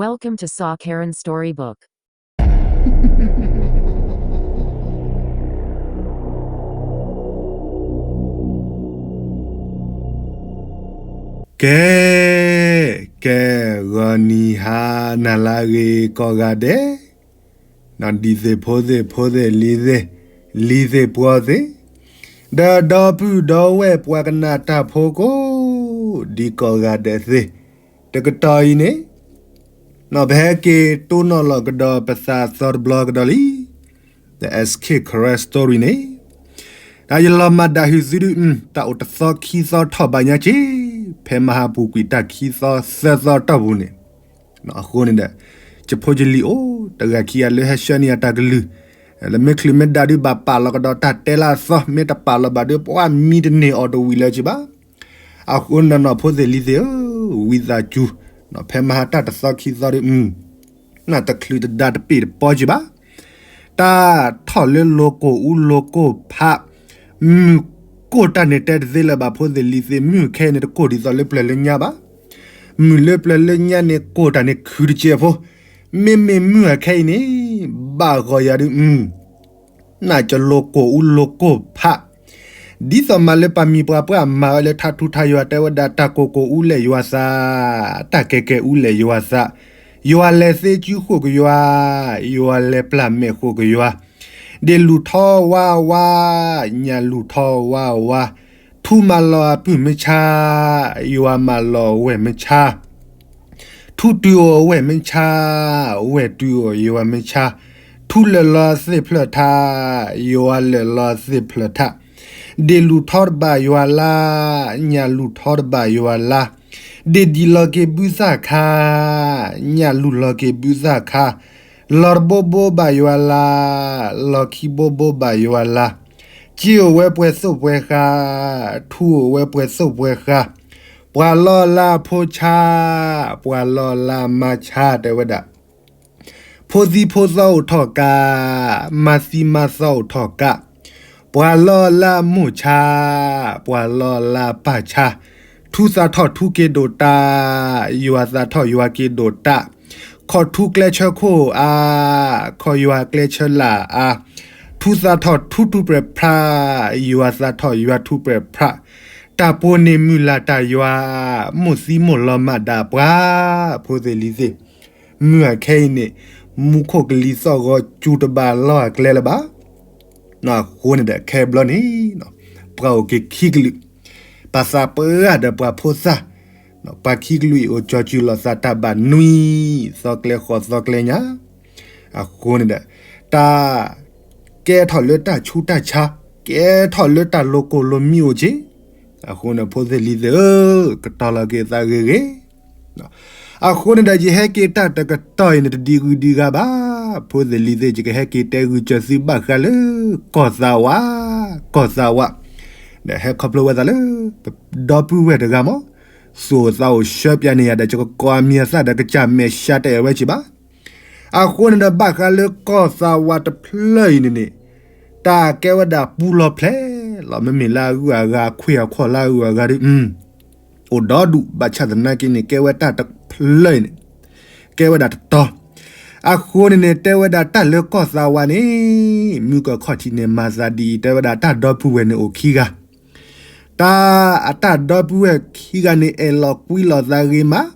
Welcome to Saw Karen Storybook. ကဲ, ကဲ, ဂီၤနံၤဟါနၤလၢအဂ့ၤကိးဂၤဒဲး, ဒ်သ့ၣ်ဖိသ့ၣ်ဖိသ့ၣ်လံၤသ့ၣ်, လံၤသ့ၣ်ပှီၤသ့ၣ်, ဒီးဒီပုၢ်ဒီဝဲၢ်ပှၤကနၣ်တၢ်ဖိကိး, ဒ်ကိးဂၤဒဲးသ့ၣ်, တကတီၢ်အံၤန့ၣ် ပဟဲက့ၤတိၢ်နီၣ်လီၤကဒီးပသးသီတဘျီကဒီးလံ, The S K Karen Story န့ၣ်, တၢ်ယလီၤမၤဒၣ်ဟုၣ်သုဒု, တၢ်အိၣ်တသီခံသီထီၣ်ဘၣ်ညါက့ၤ, ဖဲမဟါပူၤကွံာ်တၢ်ခံသီသၢသီတီၢ်ပူၤန့ၣ်, အဃိန့ၣ်ဒီး, ယဖိယလံၤအိၣ်တဂၤခံဂၤလၢဟဲဆှၢန့ၢ်ယၤတၢ်ကလုၢ်, လၢမ့ၢ်ချုးမ့ၢ်ဒၣ်ဒုးဘၣ်ပာ်လီၤကဒီးတၢ်တဲလၢအသီ, မ့ၢ်တပာ်လီၤဘၣ်ဒုး ပှၤမံတန့ၢ်အီၤတဝံၤလၢၤက့ၤဘၣ်. အဃိန့ၣ်ဒီးနီၢ်ဖိသ့ၣ်လံၤသ့ၣ်ဧၢ, ဝံသးစူၤ, ဖဲမဟါတၢ်တသီခံသီဒုး, နတချုးတဒါတပ့ၢ်တပီက့ၤဘၣ်. တၢ်ထီၣ်လၢလိၤကိၢ်အူလိၤကိၢ်ဖး, မုၢ်ကိၢ်တၢ်န့ၣ်တဲတသ့လၢၤဘၣ် ဖိသ့ၣ်လံၤသ့ၣ်, မုၢ်ခဲအံၤန့ၣ်တကိၢ်ဒ်သိးလၢပျၢၤလၢညါဘၣ်. မုၢ်လၢပျၢၤလၢညါန့ၣ်ကိၢ်တၢ်န့ၣ်ခုၣ်တစဲးဖိ, မ့မ့ၢ်မုၢ်အခဲအံၤန့ၣ်, ဘၣ်ဂီၤယၤဒုး, နကလိၤကိၢ်အူလိၤကိၢ်ဖး, ဒ်သိးမးလၢပှၤမံၤပှၤပှၢ်မၤဝဲလၢထါထူထါယွၤတဲဝဲဒၣ် တၢ်ကိၢ်ကိၢ်အူလဲၣ်ယွၤသး, တၢ်ကဲကဲအူလဲၣ်ယွၤသး, ယွၤလဲၤသ့စုဃိၣ်ကယွၤ, ယွၤလဲၤပျၢ်မဲာ်ဃိၣ်ကယွၤ, ဒ့ၣ်လူၢ်ထီဝါဝါ, ညၣ်လူၢ်ထီဝါဝါ, ထူမၤလီၤအပုၢ်မ့ၢ်ဆါ, ယွၤမၤလီၤအဝဲၢ်မ့ၢ်ဆါ ထူတုၤအိၣ်အဝဲၢ်မ့ၢ်ဆါ, ဝဲၢ်တုၤအိၣ်ယွၤမ့ၢ်ဆါ, ထူလၢာ်လီၤသ့ၣ်ဖျၢၣ်ထး, ယွၤလၢာ်လီၤသ့ၣ်ဖျၢၣ်ထး, ဒ့ၣ်လူၢ်ထီတဘၣ်ယွၤလါ, ညၣ်လူၢ်ထီတဘၣ်ယွၤလါ, ဒ့ၣ်ဒံၣ်လီၤက့ၤဘုသၣ်ခါ, ညၣ်လူၢ်လီၤက့ၤဘုသၣ်ခါ, လီၤတဘိဘိဘၣ်ယွၤလါ, လီၤခံဘိဘိဘၣ်ယွၤလါ, စ့အိၣ်ဝဲပှဲၤသိၣ်ပှဲၤဃါ, ထူအိၣ်ဝဲပှဲၤသိၣ်ပှဲၤဃါ, ပှၤလီၢ်လၢအဖိဆါ, ပှၤလီၢ်လၢအမါဆါ တဲဝဲဒၣ်, ဖိသံဖိသီအိၣ်ထီၣ်ကါ, မါသံမါသီအိၣ်ထီၣ်ကါ, ပှၤလီၢ်လၢအမိၢ်ဆါ, ပှၤလီၢ်လၢအပၢ်ဆါ, ထူသးထီၣ်ထူက့ၤဒိၣ်တၢ်, ယွၤသးထီၣ်ယွၤက့ၤဒိၣ်တၢ်, ခီၣ်ထူကျဲဆၢခိၣ်အါ, ခီၣ်ယွၤကျဲဆၢလာ်အါ, ထူသးထီၣ်ထူထူပြဲးဖြး, ယွၤသးထီၣ်ယွၤထူပြဲးဖြး, တၢ်ပိာ်န့ၢ်မုၢ်လၢ်တၢ်ယွၤ, မိၢ်သံမိၢ်လီၤမၢ်ဒၣ်ပှၤ, ဖိသ့ၣ်လံၤသ့ၣ်, မုၢ်အခဲအံၤန့ၣ်, မူခိၣ်ကလံၤသီၣ်ဂီၤစူၤတဘၣ်လီၢ်အကျဲလၢၤဘၣ်. အဃိန့ၣ်ဒီးခဲဘျီန့ၣ်, ပှၤအိၣ်က့ၤခံကလုာ်, ပှၤသးပှၢ်ဒီးပှၤဖိသၣ်, ပှၤခံကလုာ်အံၤအိၣ်ကၠီၤစုလိာ်သးတၢ်ဘၣ်နွံ, သီကျဲဃီသီကျဲညါ, အဃိန့ၣ်ဒီး, တၢ်ကဲထီၣ်လၢတၢ်ဆူးတၢ်ဆါ, ကဲထီၣ်လၢတၢ်လိၤကိၢ်လိၤမံအိၣ်က့ၤ, အဃိန့ၣ်ဖိသ့ၣ်လံၤသ့ၣ်ဧၢ, ကတီၤလီၤက့ၤသးဂ့ၤဂ့ၤ အဃိန့ၣ်ဒီးယဟဲက့ၤတၢ်တကတီၢ်အံၤန့ၣ် တဒံးဂုၤဒံးဂၤဘၣ်, ဖိသ့ၣ်လံၤသ့ၣ် ယကဟဲက့ၤတဲဂုာ်စၢၤသုဘၣ်ဃးလၢ ကီၢ်သးဝး, ကီၢ်သးဝး, ဒီးဟဲခီဖျိဝဲသးလၢ ပဒီပုၢ်ဝဲၢ်တဂၤမး, သူၣ်အိၣ်သးအိၣ်ဆှၢပျးန့ၢ်ယၤဒီး ယကကိးအမံၤအသၣ်ဒီးကစၢ်မဲာ်ဆှးတအဲၣ်ဝဲက့ၤဘၣ်. အဃိန့ၣ်ဒီးဘၣ်ဃးလၢကီၢ်သးဝးတဖျၢၣ်အံၤန့ၣ်န့ၣ်, တၢ်ကဲဝဲဒၣ်ပူလီၤဖျဲးလီၤ, မ့မ့ၢ်လၢအဂုၤအဂၤအခွံၣ်အခွီၣ်လၢအဂုၤအဂၤဒီး အိၣ်ဒီဒူၣ် ဘၣ်ဆၣ်သနာ်က့န့ၣ် ကဲဝဲတၢ်တဖျၢၣ်အံၤန့ၣ်, ကဲဝဲဒၣ်တတီၤ, အဃိန့ၣ်န့ၣ် တဲဝဲဒၣ်တၢ်လၢကီၢ်သးဝးန့ၣ်, မုၢ်ကီၢ်ခီၣ်ထံးန့ၣ်မၤသးဒ်အံၤ, တဲဝဲဒၣ်တၢ်ဒီပုၢ်ဝဲၢ်န့ၣ်အိၣ်ခံဂၤ, တၢ်အတၢ်ဒီပုၢ်ဝဲၢ်ခံဂၤန့ၣ် အဲၣ်လီၤကွံလီၤသးဂ့ၤမး,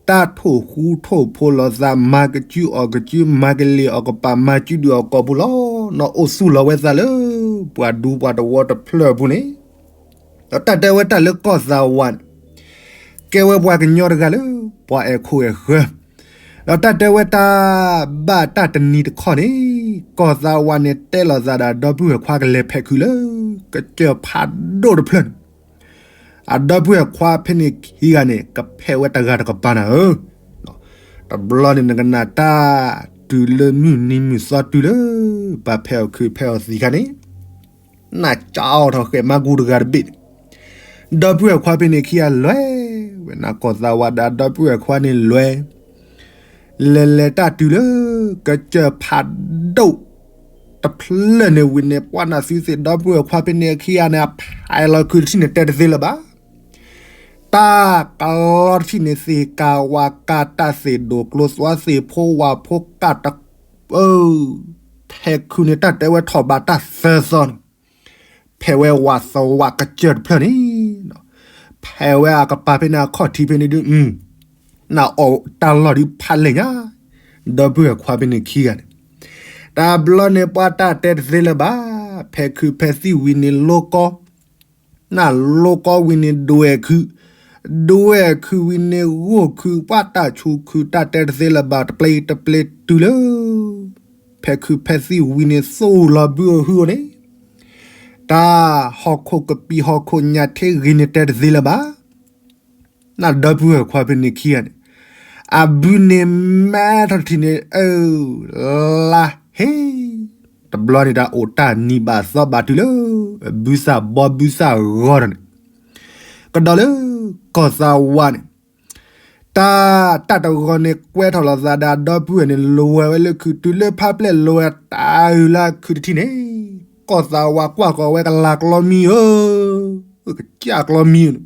တၢ်ထိၣ်ဃူထိၣ်ဖိးလိာ်သး, မၤကစုအီၣ်ကစု, မၤကလ့ၢ်အီၣ်ကပၤ, မၤစုဒုၣ်အီၣ်ကိာ်ပူၤလီၤ, အိၣ်သူၣ်လီၤဝဲသးလၢ ပှၤဒူပှၤတဝီတဖျၢၣ်အပူၤန့ၣ်, ဒီးတၢ်တဲဝဲတၢ်လၢကီၢ်သးဝးန့ၣ်, ကဲဝဲပှၤကညီတဂၤလၢ ပှၤအဲၣ်ခိၣ်အဲၣ်ဃၢၤ, ဒီးတၢ်တဲဝဲတၢ်ဘၣ်တၢ်တနံၤတခီန့ၣ်, ကီၢ်သးဝးန့ၣ် တဲလိာ်သးဒီးဒီပုၢ်ဝဲၢ်ခွါကလဲၤဖဲးခုးလၢ ကစၢၢ်ဖးဒိၣ်တဖျၢၣ်န့ၣ်, အဒီပုၢ်ဝဲၢ်ခွါဖဲန့ၣ်ခံဂၤန့ၣ် ကဖဲးဝဲတဂၤတကပၤနၤဧၢ, တဘျီန့ၣ်နကနၣ်တၢ်တုၤလၢမုၢ်နံၤမုၢ်သီတုၤလၢ ပှၤဖဲးအီၣ်ခုးဖဲးအီၣ်သံခါန့ၣ်, နကၠီထီၣ်ဃဲးမါကူတဂၤတဘ့ၣ်န့ၣ်, ဒီပုၢ်ဝဲၢ်ခွါဖဲန့ၣ်ခံဂၤလဲၤဝဲ, နကီၢ်သးဝးဒီးဒီပုၢ်ဝဲၢ်ခွါန့ၣ်လဲၤ လဲၤလဲၤတၢ်တုၤလၢ ကစၢၢ်ဖးဒိၣ် တဖျၢၣ်န့ၣ်ဝံၤန့ၣ် ပှၤနၢ်သုသ့ၣ် ဒီပုၢ်ဝဲၢ်ခွါဖဲန့ၣ်အခံဂၤန့ၣ် အဖးလီၤခုးတထံၣ်န့ၣ် တဲတသ့လၢၤဘၣ်. တၢ်ကလီတထံၣ်န့ၣ် သ့ၣ်ကၤဝၤကၤ တၢ်သ့ၣ်ဒိၣ်ကျိၤသွါ သ့ၣ်ဖိဝၤဖိကၢ်တ ဖဲခုန့ၣ်တၢ်တဲဝဲထီၣ်ဘးတၢ်သၢသီန့ၣ်, ဖဲဝဲဝၤသဝးကစၢၢ်တဖျၢၣ်န့ၣ်, ဖဲဝဲအကပၤဖဲန့ၣ်အခီၣ်ထံးဖဲန့ၣ်ဒုး, နအီၣ်တၢ်လီၢ်ဒုးဖးလဲၢ်ညါ, ဒီပုၢ်ဝဲၢ်ခွါဖဲန့ၣ်ခံဂၤန့ၣ်, တဘျီန့ၣ်ပှၤတၢ်တဲတသ့လၢၤဘၣ်, ဖဲခုဖဲသံၣ်ဝံၤန့ၣ်လိကီ နလိကီဝံၤန့ၣ်ဒွဲၣ်ခု, ဒွဲၣ်ခုဝံၤန့ၣ်ဂိၢ်ခု, ပှၤတၢ်ဆူခု တၢ်တဲတသ့လၢၤဘၣ် တပျ့တပျ့တုၤလၢ ဖဲခုဖဲသံၣ်ဝံၤန့ၣ် သူၣ်လီၤဘုအဟူအီၤန့ၣ်, တၢ်ဟီၣ်ခိၣ်ကပံာ်ဟီၣ်ခိၣ်ညၣ်ထ့ဂ့ၤန့ၣ်တဲတသ့လၢၤဘၣ်. နဒီပုၢ်ဝဲၢ်ခွါဖဲန့ၣ်ခံဂၤန့ၣ်, အဘုန့ၣ်မဲထီၣ်တထံၣ်န့ၣ် အၢ လါဟ့, တဘျီန့ၣ်တၢ်အိၣ်တၢ်နံၤဘၣ်သီဘၣ်တုၤလၢ ဘုသၣ်ဘီဘုသၣ်ဂီၤဒီးန့ၣ်, ကဒီးလၢ ကီၢ်သးဝးန့ၣ်, တၢ် တၢ်တဂီၤန့ၣ်ကွဲထီၣ်လိာ်သးဒီးအဒီပုၢ်ဝဲၢ်န့ၣ် လဲၤဝဲလၢခု တုၤလၢဖးပျဲၢ်လဲၤဝဲတၢ်အုၣ်လၢခုတထံၣ်န့ၣ်, ကီၢ်သးဝးကွၢ်ဃီၤဝဲကလၤကျီမံဧၢ, ကစၢ်ကျီမံန့ၣ်,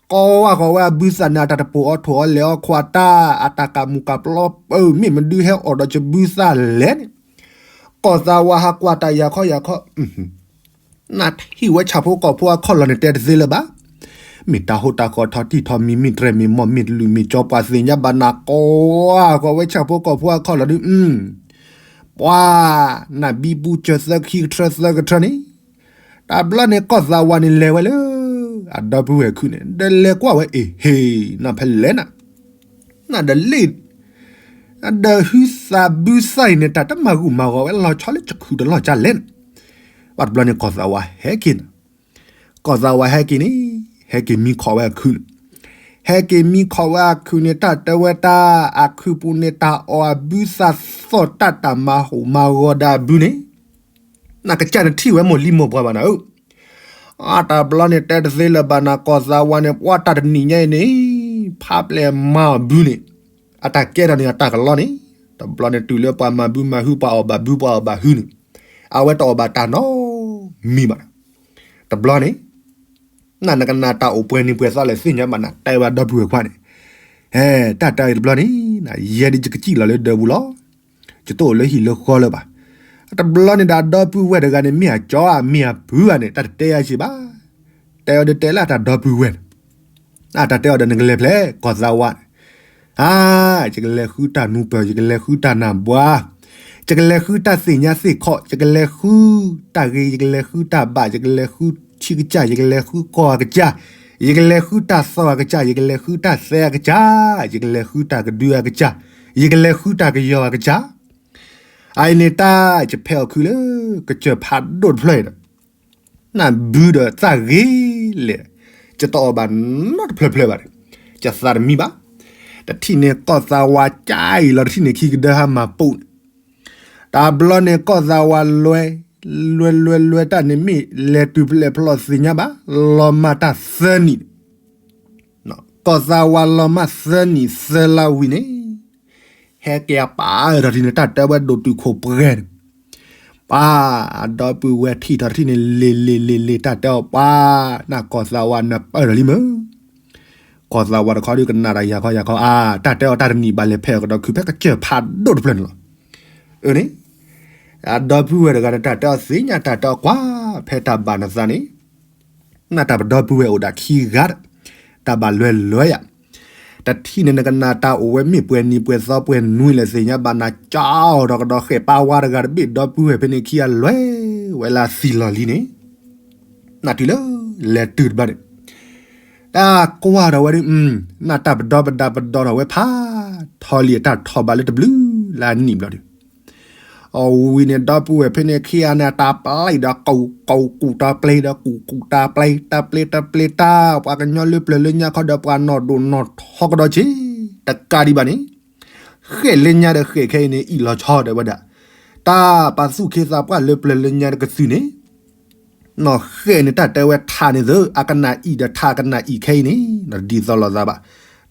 ကွၢ်ဃီၤဝဲအဘုသၣ်န့ၣ် အတၢ်တပိာ်အီၤထိၣ်အီၤလဲၢ်အီၤခွါ တၢ်အတၢ်ကးမူးကးပျီပၢၢ် မ့ၢ်မနုၤဟဲအိၣ်ဒီးယဘုသၣ်လဲၣ်န့ၣ်, ကီၢ်သးဝးဟးကွၢ်တၢ်ယၤခီယၤခီ နထံၣ်ဝဲဆၣ်ဖိကီၢ်ဖိအခီၣ်လီၢ်န့ၣ်တဲတသ့လၢၤဘၣ်. မ့ၢ်တၢ်ဟိတၢ်ဃီထီၣ်တံၢ်ထီၣ်မံၤ မ့ၢ်တြဲၤမ့ၢ်မီၢ် မ့ၢ်တလုၢ်မ့ၢ်ကၠီ ပှၤသ့ၣ်ညါဘၣ်နၤ ကွၢ်ဃီၤဝဲဆၣ်ဖိကီၢ်ဖိအခီၣ်လီၢ်ဒုး, ပှၤ နဘံဘူစၢၤသၢခံကထြၢသၢကထြၢန့ၣ်, တဘျီန့ၣ်ကီၢ်သးဝးန့ၣ်လဲၤဝဲလၢ အဒီပုၢ်ဝဲၢ်ခုန့ၣ် ဒီးလဲၤကွၢ်ဝဲအ့ၣ် ဟ့ၣ် နဖဲလဲၣ်နၤ နဒီးလ့ၣ် ဒီးဟုသးဘုသၣ်အံၤန့ၣ် တၢ်တမၤဂူာ်မၤဂီၤဝဲလီၤဆီလၢယခုတလီၢ်ကလဲၣ်န့ၣ်, ဘၣ်တဘျီန့ၣ်ကီၢ်သးဝးဟဲက့ၤန့ၣ်, ကီၢ်သးဝးဟဲက့ၤန့ၣ်, ဟဲက့ၤမံခီၣ်ဝဲအခုန့ၣ်, ဟဲက့ၤမံခီၣ်ဝဲအခုန့ၣ် တၢ်တဲဝဲတၢ် အခုပူၤန့ၣ် တၢ်အီၣ်အဘုသၣ်သီၣ်တၢ် တၢ်မၤဟူးမၤဂီၤဒီးအဘုန့ၣ်, နကစၢ်နထံၣ်ဝဲမိၢ်လံမိၢ်ပှၢ်ဘၣ်နၤဧၢ, အတဘျီန့ၣ်တဲတသ့လၢၤဘၣ်နၤ ကီၢ်သးဝးန့ၣ် ပှၤတၢ်တနံၤညါအံၤန့ၣ်, ဖးပျဲၢ်မၤအီၣ်ဘုန့ၣ်, အတၢ်ကဲထီၣ်န့ၣ်အတၢ်ကလီန့ၣ်, တဘျီန့ၣ်တုၤလၢပှၤမၤဘုမၤဟု ပှၤအီၣ်ဘၣ်ဘု ပှၤအီၣ်ဘၣ်ဟုန့ၣ်, အဝဲတအီၣ်ဘၣ်တၢ်နီတမံၤဘၣ်, တဘျီန့ၣ် နနကနၣ်တၢ်အိၣ်ပှဲၤနံၤပှဲၤသီလဲၣ်သ့ၣ်ညါဘၣ်နၤ တဲဝဲဒီပုၢ်ဝဲၢ်ခွါန့ၣ်, ဟဲ တၢ်တဲအံၤတဘျီန့ၣ်, ယဲဒ်ယကစံၣ်လီၤလၢဒၢးပူၤလီၤ, ယတအိၣ်လၢဟံၣ်လၢဃီလၢၤဘၣ်, တဘျီန့ၣ်ဒီးအဒီပုၢ်ဝဲၢ်တဂၤန့ၣ် မ့ၢ်အကၠီဧါ မ့ၢ်အပုၢ်ဧါန့ၣ် တၢ်တတဲယၤစ့ၢ်ဘၣ်, တဲအီၤဒီးတဲလၢအတၢ်ဒီပုၢ်ဝဲၢ်န့ၣ်, အတၢ်တဲအီၤဒီးနကလဲၤဖဲလဲၣ် ကီၢ်သးဝးန့ၣ်, ဟါ, ယကလဲၤဃုတၢ်နူပၢၢ် ယကလဲၤဃုတၢ်နၢ်ဘှါ, ယကလဲၤဃုတၢ်သ့ၣ်ညါသ့ၣ်ခီၣ် ယကလဲၤဃုတၢ်ဂ့ၤ ယကလဲၤဃုတၢ်ဘၣ် ယကလဲၤဃုထံကစၢ် ယကလဲၤဃုကီၢ်အကစၢ်, ယကလဲၤဃုတၢ်သီၣ်အကစၢ် ယကလဲၤဃုတၢ်သဲအကစၢ်, ယကလဲၤဃုတၢ်ကဒုအကစၢ်, ယကလဲၤဃုတၢ်ကယီၤအကစၢ်, အအံၤန့ၣ်တၢ်ယဖဲအီၤခုလၢ ကစၢၢ်ဖးဒိၣ်တဖျၢၣ်အံၤဒီး နဘုဒီးသၣ်ဂ့ၤလဲၣ်, ယတအီၣ်ဘၣ်နီတဖျၢၣ်ဖျၢၣ်ဘၣ်န့ၣ်, ယသးတမံဘၣ်, တထံၣ်န့ၣ်ကီၢ်သးဝးကအံၤလီၤ တထံၣ်န့ၣ်ခံကဒၢဟါမၤပူၤန့ၣ်, တဘျီန့ၣ်ကီၢ်သးဝးလဲၤ, လဲၤလဲၤလဲၤတၢ်န့ၣ်မ့ၢ်လဲၤတုၤဖဲလဲၣ်ဖဲလဲၣ်သ့ၣ်ညါဘၣ်, လီၤမၢ်တၢ်သၢနံၣ်န့ၣ်, ကီၢ်သးဝးလီၤမၢ်သၢနံၣ်သၢလါဝံၤန့ၣ် ဟဲက့ၤအပာ်အၢၣ်ထီၣ်ထံန့ၣ် တၢ်တဲဝဲဒိၣ်တုာ်ခိၣ်ပှဲၤန့ၣ်, ပှၤအဒီပုၢ်ဝဲၢ်ထံၣ်ထီၣ်ထံန့ၣ် လ့ၤလ့ၤလ့ၤလ့ၤ တၢ်တဲအီၤပှၤ, နကီၢ်သးဝးနပၢၢ်ထီၣ်လံမ့ၢ်, ကီၢ်သးဝးတခီဒုးကနၣ်တၢ်ယၤခီယၤခီ အါ တၢ်တဲအီၤတၢ်တနံၣ်ဘၣ်လဲၤဖဲအီၤကဒီး ခုဖဲကစၢၢ်ဖးဒိၣ်တဖျၢၣ်န့ၣ်လီၤ. အၢန့ၣ်, အဒီပုၢ်ဝဲၢ်တဂၤန့ၣ် တၢ်တဲအီၤသ့ၣ်ညါ တၢ်တဲအီၤကွၢ် ဖဲတၢ်ဘၣ်နသးန့ၣ် နတၢ်ပဒီပုၢ်ဝဲၢ်အိၣ်ဒၣ်ခံဂၤဒီး တၢ်ဘၣ်လွဲလွဲယၤ, တထံၣ်န့ၣ် နကနၣ်တၢ်အိၣ်ဝဲမ့ၢ်ပှဲၤနံၤပှဲၤသီပှဲၤနွံလဲၣ်သ့ၣ်ညါဘၣ်နၤ ကၠီအီၤဒီးကဒီးဃဲၣ်ပၢ်ဝါတဂၤတဘ့ၣ် ဒီပုၢ်ဝဲၢ်ဖဲန့ၣ်ခံဂၤလွဲဝဲလၢသံလီၤလံန့ၣ်, နတုၤလၢ လဲၤတုၤတဘျီန့ၣ် တၢ်ကွၢ်ထီၣ်ဝဲဒၣ်, နတၢ်ပဒီပဒါပဒီထီၣ်ဝဲဖးထီလံ တၢ်ထီၣ်ဘးလၢတဘျုးလၢအနံၣ်ဘျီဒီး အဝံၤန့ၣ် ဒီပုၢ်ဝဲၢ်ဖဲန့ၣ်ခံဂၤန့ၣ် တၢ်ပျဲဒီး ကူၣ်ကူၣ်ကူၣ်တၢ်ပျဲဒီး ကူၣ်ကူၣ်တၢ်ပျဲ တၢ်ပျဲတၢ်ပျဲတၢ် ပှၤကညီလၢပျၢၤလၢညါခီဒီး ပှၤနီၢ်ဒိၣ်နီၢ်ထီကဒီးဆ့ တကးဒံးဘၣ်န့ၣ် ဃဲၣ်လၢညါဒီးဃဲၣ်ခဲအံၤန့ၣ် အံၣ်လီၤဆီဒီးဝဲဒၣ် တၢ်ပာ်သူၣ်ခ့သးပှၢ်လၢပျၢၤလၢညါတကသုၣ်န့ၣ် နီၢ်ဃဲၣ်န့ၣ် တၢ်တဲဝဲထးန့ၣ်သု အကနၣ်အံၣ်ဒီးထးကနၣ်အံၣ်ခဲအံၤန့ၣ် နတဒ်သိးလိာ်သးဘၣ်.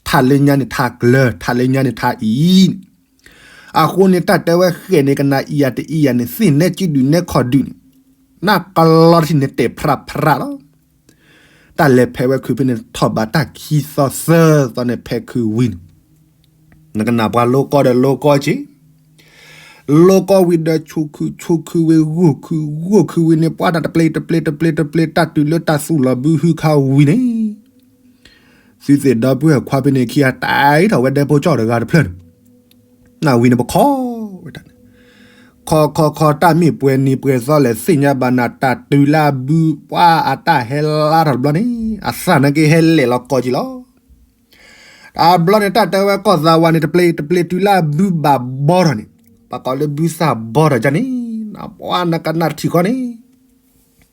ထးလၢညါန့ၣ်ထးကျၢၤ ထးလၢညါန့ၣ်ထးအံၣ်န့ၣ် အဃိန့ၣ် တၢ်တဲဝဲဃဲၣ်န့ၣ် ကနၣ်အံၣ်ယၤတအံၣ်ယၤန့ၣ် သ့ၣ်နဲကံဒုၣ်နဲခီၣ်ဒုၣ်န့ၣ် နကလီတထံၣ်န့ၣ်တဲာ်ဖြးဖြးလီၤ. တၢ်လဲၤဖဲးဝဲခုးဖဲန့ၣ် ထီၣ်ဘးတၢ်ခံသီသၢသီန့ၣ် ဖဲးခုးဝံၤန့ၣ်, နကနၣ်ပှၤလိကီၢ်ဒီးလိကီၢ်က့ၤ, လိကီၢ်ဝံၤဒီးဆိးခုး ဆိးခုးဝံၤဂိၢ်ခုး ဂိၢ်ခုးဝံၤန့ၣ် ပှၤတၢ်တပျ့ၤတပျ့ၤတပျ့ၤတပျ့ၤ တၢ်တုၤလၢတၢ်သူၣ်လီၤဘုဟုခါဝံၤန့ၣ် သုသ့ၣ်ဒီပုၢ်ဝဲၢ်ခွါဖဲန့ၣ်ခံဂၤ တၢ်အံၤထီၣ်ဝဲဒဲဖိကၠီၣ်တဂၤတဖျၢၣ်န့ၣ်, နၢ်ဝံၤန့ၣ်ပခီဝဲတၢ်န့ၣ်, ခီခီခီ တၢ်မ့ၢ်ပှဲၤနံၤပှဲၤသီလဲၣ် သ့ၣ်ညါဘၣ်နၤ တၢ်တုၤလၢအဘု ပှၤအတၢ်ဟဲလါထီၣ်တဘျီန့ၣ် အသၣ်နာ်က့ဟဲလဲၤလီၤကီးက့ၤလီၤ. တဘျီန့ၣ် တၢ်တဲဝဲကီၢ်သးဝါန့ၣ် တပျ့ၤတပျ့ၤတုၤလၢအဘုဘၣ်ဘီထီၣ်န့ၣ်, ပှၤကိးလၢဘုသၣ်ဘီထီၣ်ကန့ၣ်, ပှၤနကနၣ်တထံၣ်ဃီန့ၣ်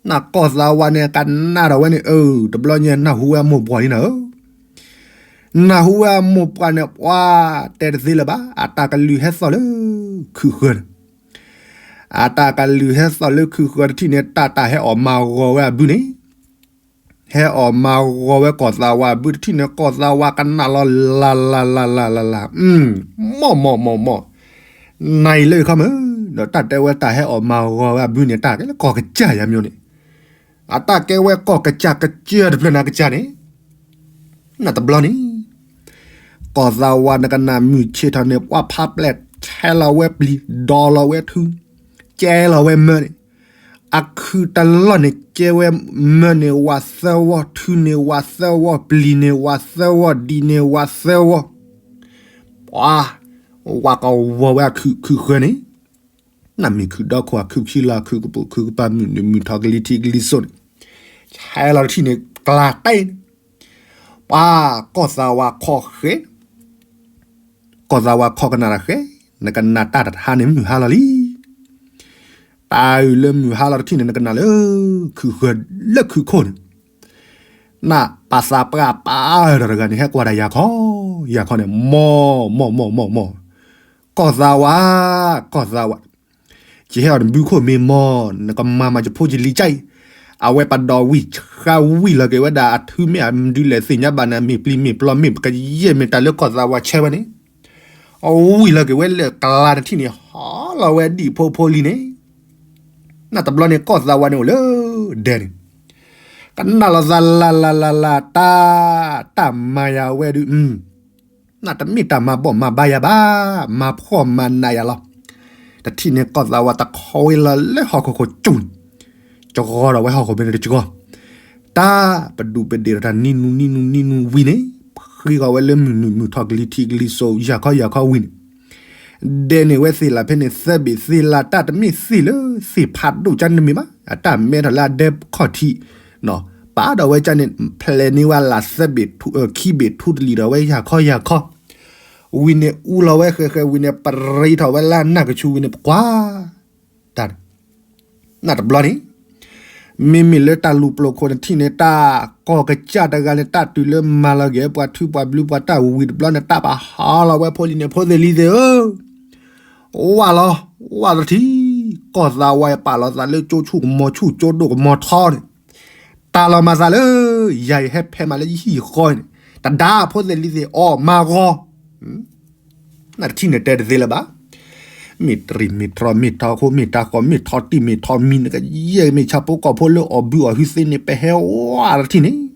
နၢ်ကီၢ်သးဝါန့ၣ် ကနၣ်ထီၣ်ဝဲန့ၣ် အၢ တဘျီညါနၢ်ဟူဝဲအမိၢ်ပှၢ်လံနၤဧၢ, နၢ်ဟူဝဲအမိၢ်ပှၢ်န့ၣ် ပှၤတဲတသ့လၢၤဘၣ် အတၢ်ကလုၢ်ဟဲသီၣ်လၢ ခုးဃၢၤန့ၣ်, အတၢ်ကလုၢ်ဟဲသီၣ်လၢခုးဃၢၤတထံၣ်န့ၣ် တၢ်တၢ်ဟဲအီၣ်မၤဂီၤဝဲအဘုန့ၣ်, ဟဲအီၣ်မၤဂီၤဝဲကီၢ်သးဝါအဘုတထံၣ်န့ၣ် ကီၢ်သးဝါကနၣ်လီၤလၢ်လၢ်လၢ်လၢ်လၢ်လၢ်, မီၢ်မီၢ်မီၢ်မီၢ်, နၤအံၤလၢခီမုၢ်, ဒီးတၢ်တဲဝဲတၢ်ဟဲအီၣ်မၤဂီၤဝဲအဘုန့ၣ် တၢ်ကဲလၢကီၢ်ကစၢ်ယၤမ့ၢ်န့ၣ်, အတၢ်ကဲဝဲကီၢ်ကစၢ်ကစၢ်တဖျၢၣ်နၤကစၢ်န့ၣ်, နတဘျီန့ၣ် ကီၢ်သးဝါနကနၣ်မုၢ်ဆ့ၣ်ထီၣ်န့ၣ် ပှၤဖးပျဲၢ်ထဲလီၤဝဲပျံၤ ဒီလီၤဝဲထု ကဲလီၤဝဲမၢန့ၣ်, အခုတလီၢ်န့ၣ် ကဲဝဲမၢန့ၣ် ဝးသၢဝီၢ် ထုန့ၣ် ဝးသၢဝီၢ် ပျံၤန့ၣ် ဝးသၢဝီၢ် ဒံးန့ၣ် ဝးသၢဝီၢ်, ပှၤ ဝးကဝီၤဝဲအခုးခုးဃၢၤန့ၣ်, နမ့ၢ်ခုးဒီခိၣ်အခုးခံလီၤ ခုးကပိာ်ခုးကပၤ မုၢ်နုာ်မုၢ်ထီၣ်ကလံၤထံးကလံၤစိးန့ၣ်, ဟဲလီၤတထံၣ်န့ၣ် ကျါတဲန့ၣ်, ပှၤကီၢ်သးဝါခီဃဲ ကီၢ်သးဝါခီကနၣ်တၢ်ဃဲ, နကနၣ်တၢ်တဟါန့ၣ်မုၢ်ဟါလီၤလံ. တၢ်အုၣ်လၢမုၢ်ဟါလီၤတထံၣ်န့ၣ် နကနၣ်လၢ ခုးဃၢၤလၢခုးခိၣ်န့ၣ်, နပာ်သးပှၢ်ပာ်ဒီးတဂၤန့ၣ် ဟဲကွၢ်တၢ်ယၤခီ, ယၤခီန့ၣ် မီၢ်မီၢ်မီၢ်မီၢ်မီၢ်, ကီၢ်သးဝါ, ကီၢ်သးဝါ ယဟဲအီၤတဘုခိၣ်မ့ၢ်မီၢ် နကမၤမၤယဖိယလံၤကၠဲၣ်, အဝဲပဒီးဝံၢ်ဆှါဝံၢ်လီၤက့ၤဝဲဒၣ် အထုမ့ၢ်အမဒုလဲၣ်သ့ၣ်ညါဘၣ်န့ၣ် မ့ၢ်ပျံၤမ့ၢ်ပျီမ့ၢ်ပကယဲၢ်မ့ၢ်တၢ်လၢ ကီၢ်သးဝါဆဲဝဲန့ၣ်, အဝံၢ်လီၤက့ၤဝဲလၢကျါတထံၣ်န့ၣ် ဟီလီၤဝဲဒံၣ်ဖိဖိလံၤန့ၣ်, နတဘျီန့ၣ် ကီၢ်သးဝါန့ၣ်အိၣ်လၢဒဲန့ၣ်, ကနၣ်လီၤသးလၢ်လၢ်လၢ်လၢ် တၢ်, တၢ်မၤယၤဝဲဒုး နတမ့ၢ်တၢ်မၤဘီၣ်မၤဘါယၤဘၣ်, မၤဖှီၣ်မၤနးယၤလီၤ. တထံၣ်န့ၣ် ကီၢ်သးဝါတခီဝဲလီၤလၢဟီၣ်ခိၣ်ခိၣ်ကၠူၣ်န့ၣ်, ကဂီၤဒီးဝဲဟီၣ်ခိၣ်ဖဲန့ၣ်တကဂီၤ, တၢ်ပဒူၣ်ပဒ့ၣ်ဒီးတၢ်နံၤနူနံၤနူနံၤနူဝံၤန့ၣ်, ဃ့ကီးဝဲလၢမုၢ်နုာ်မုၢ်ထီၣ်ကလံၤထံးကလံၤစိး ယၤခီယၤခီဝံၤန့ၣ်, ဒဲန့ၣ်ဝဲသ့ၣ်လၢဖဲန့ၣ် သၢဘ့ၣ်သ့လၢတၢ်တမ့ၢ်သ့ၣ်လၢသ့ၣ်ဖးဒိၣ်ကၠၢန့ၣ်တမ့ၢ်ဘၣ်, အတၢ်မဲထီၣ်လၢအဒဲခီၣ်ထံး ပာ်ဒီးဝဲကၢန့ၣ် ဖျဲးန့ၢ်ဝဲလၢသၢဘ့ၣ်ထူ, ခံဘ့ၣ်ထူတလံာ်ဒီးဝဲယၤခီယၤခီ, ဝံၤန့ၣ်အူလီၤဝဲဃဲးဃဲး ဝံၤန့ၣ် ပရံးထီၣ်ဝဲလၢနၢ်ကဆူ ဝံၤန့ၣ် ပကွၢ်, တၢ်, နတဘျီန့ၣ် မ့မ့ၢ်လၢတၢ်လူၤပိာ်ခိၣ်နထံၣ်န့ၣ် တၢ်ကီၢ်ကစၢ်တဂၤန့ၣ် တၢ်တုၤလၢမၤလီၤက့ၤပှၤထုပှၤဘျုးပှၤတၢ်ဝံၤတဘျီန့ၣ် တၢ်ပဟးလီၤဝဲဖိလံၤန့ၣ် ဖိသ့ၣ်လံၤသ့ၣ်ဧၢ ဝၢ်လီၤ, ဝၢ်လီၤတထံၣ်, ကီၢ်သးဝါပာ်လီၤသးလၢကၠိဆူၣ်ကမီၤဆူၣ် ကၠိဒိၣ်ကမီၤထီန့ၣ်, တၢ်လီၤမၤသးလၢ ယၤအံၤဟဲဖဲးမးလၢယဟံၣ်ယဃီန့ၣ်, တဒါဖိသ့ၣ်လံၤသ့ၣ်အီၣ်မၤဂီၤ, နတထံၣ်န့ၣ်တဲတသ့လၢၤဘၣ်, မ့ၢ်တရံးမ့ၢ်တြီမ့ၢ်ထီခိၣ် မ့ၢ်တၢ်ဃီမ့ၢ်ထီတံၢ်မ့ၢ်ထီမံၤ နကယဲၢ်မ့ၢ်ဆၣ်ဖိကီၢ်ဖိလၢအီၣ်ဘုအီၣ်ဟုသ့န့ၣ် ပဟဲဝၢ်လီၤတထံၣ်န့ၣ်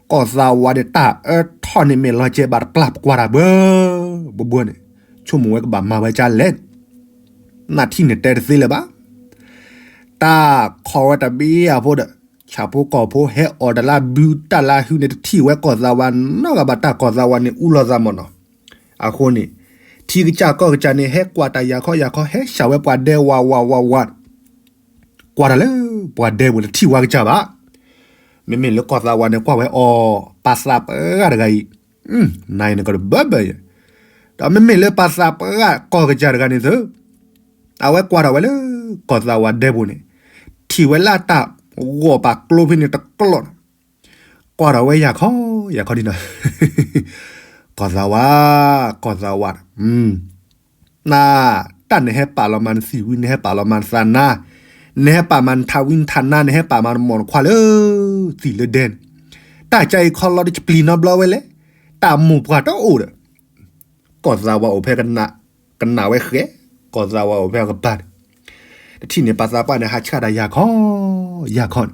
ကီၢ်သးဝါန့ၣ် တၢ်အၢထီၣ်န့ၣ်မ့ၢ်လီၤကဲဘၣ်တပျၢ် ပကွၢ်တၢ်ဘၣ်, ဘၣ်ဘၣ်န့ၣ် ဆိကမိၣ်ဝဲကဘၣ်မၤဝဲကၢ်လဲၣ်, နထံၣ်န့ၣ်တဲတသ့လၢၤဘၣ်, တၢ်ခီဝဲတဘ့ၣ်အဖိဒီး ဆၣ်ဖိကီၢ်ဖိဟဲအီၣ်တၢ်လၢဘုတၢ်လၢဟုန့ၣ် တထံၣ်ဝဲကီၢ်သးဝါနီတဂၤဘၣ် တၢ်ကီၢ်သးဝါန့ၣ်အူလီၤသးမ့ၢ်နီၤ, အဃိန့ၣ် ထံကစၢ်ကီၢ်ကစၢ်န့ၣ် ဟဲကွၢ်တၢ်ယၤခီယၤခီ ဟဲဆှၢဝဲပှၤဒဲဝးဝးဝးဝး ကွၢ်တၢ်လၢပှၤဒဲပူၤ တထံၣ်ဝဲကစၢ်ဘၣ်, မ့မ့ၢ်လၢကီၢ်သးဝါန့ၣ် ကွၢ်ဝဲအီၤ ပှၤသးပှၢ်တဂၤအံၤ, နအံၤနကဘၢဘၢ, ဒီးမ့မ့ၢ်လၢပှၤသးပှၢ်ကီၢ်ကစၢ်တဂၤန့ၣ်သု, အဝဲကွၢ်ထီၣ်ဝဲလၢ ကီၢ်သးဝါဒဲပူၤန့ၣ်, ထံၣ်ဝဲလၢတၢ်ဂီၤပာ်ကျိဖဲန့ၣ်တကျိာ်န့ၣ်, ကွၢ်ထီၣ်ဝဲယၤခီယၤခီဒ်နီၤ, ကီၢ်သးဝါ, ကီၢ်သးဝါ နတၢ်နဟဲပာ်လီၤမၤနသံၣ်ဝံၤ နဟဲပာ်လီၤမၤနသးနါ, နဟဲပာ်မၤနထးဝံၤနထးနါ နဟဲပာ်မၤနမိၢ်နခွါလၢ သံၣ်လၢဒဲန့ၣ်, တၢ်ကၢအံၤခီလီၤတပျံၤနီတဘျီဝဲလဲၣ်, တၢ်မိၢ်ပှၢ်တအိၣ်ဒီး, ကီၢ်သးဝါအိၣ်ဖဲကနၣ်ဝဲဃဲ, ကီၢ်သးဝါအိၣ်ဖဲအကပၤန့ၣ်, တထံၣ်န့ၣ်ပှၤသးပှၢ်န့ၣ် ဟးဆှၣ်တၢ်ယၤခီ, ယၤခီန့ၣ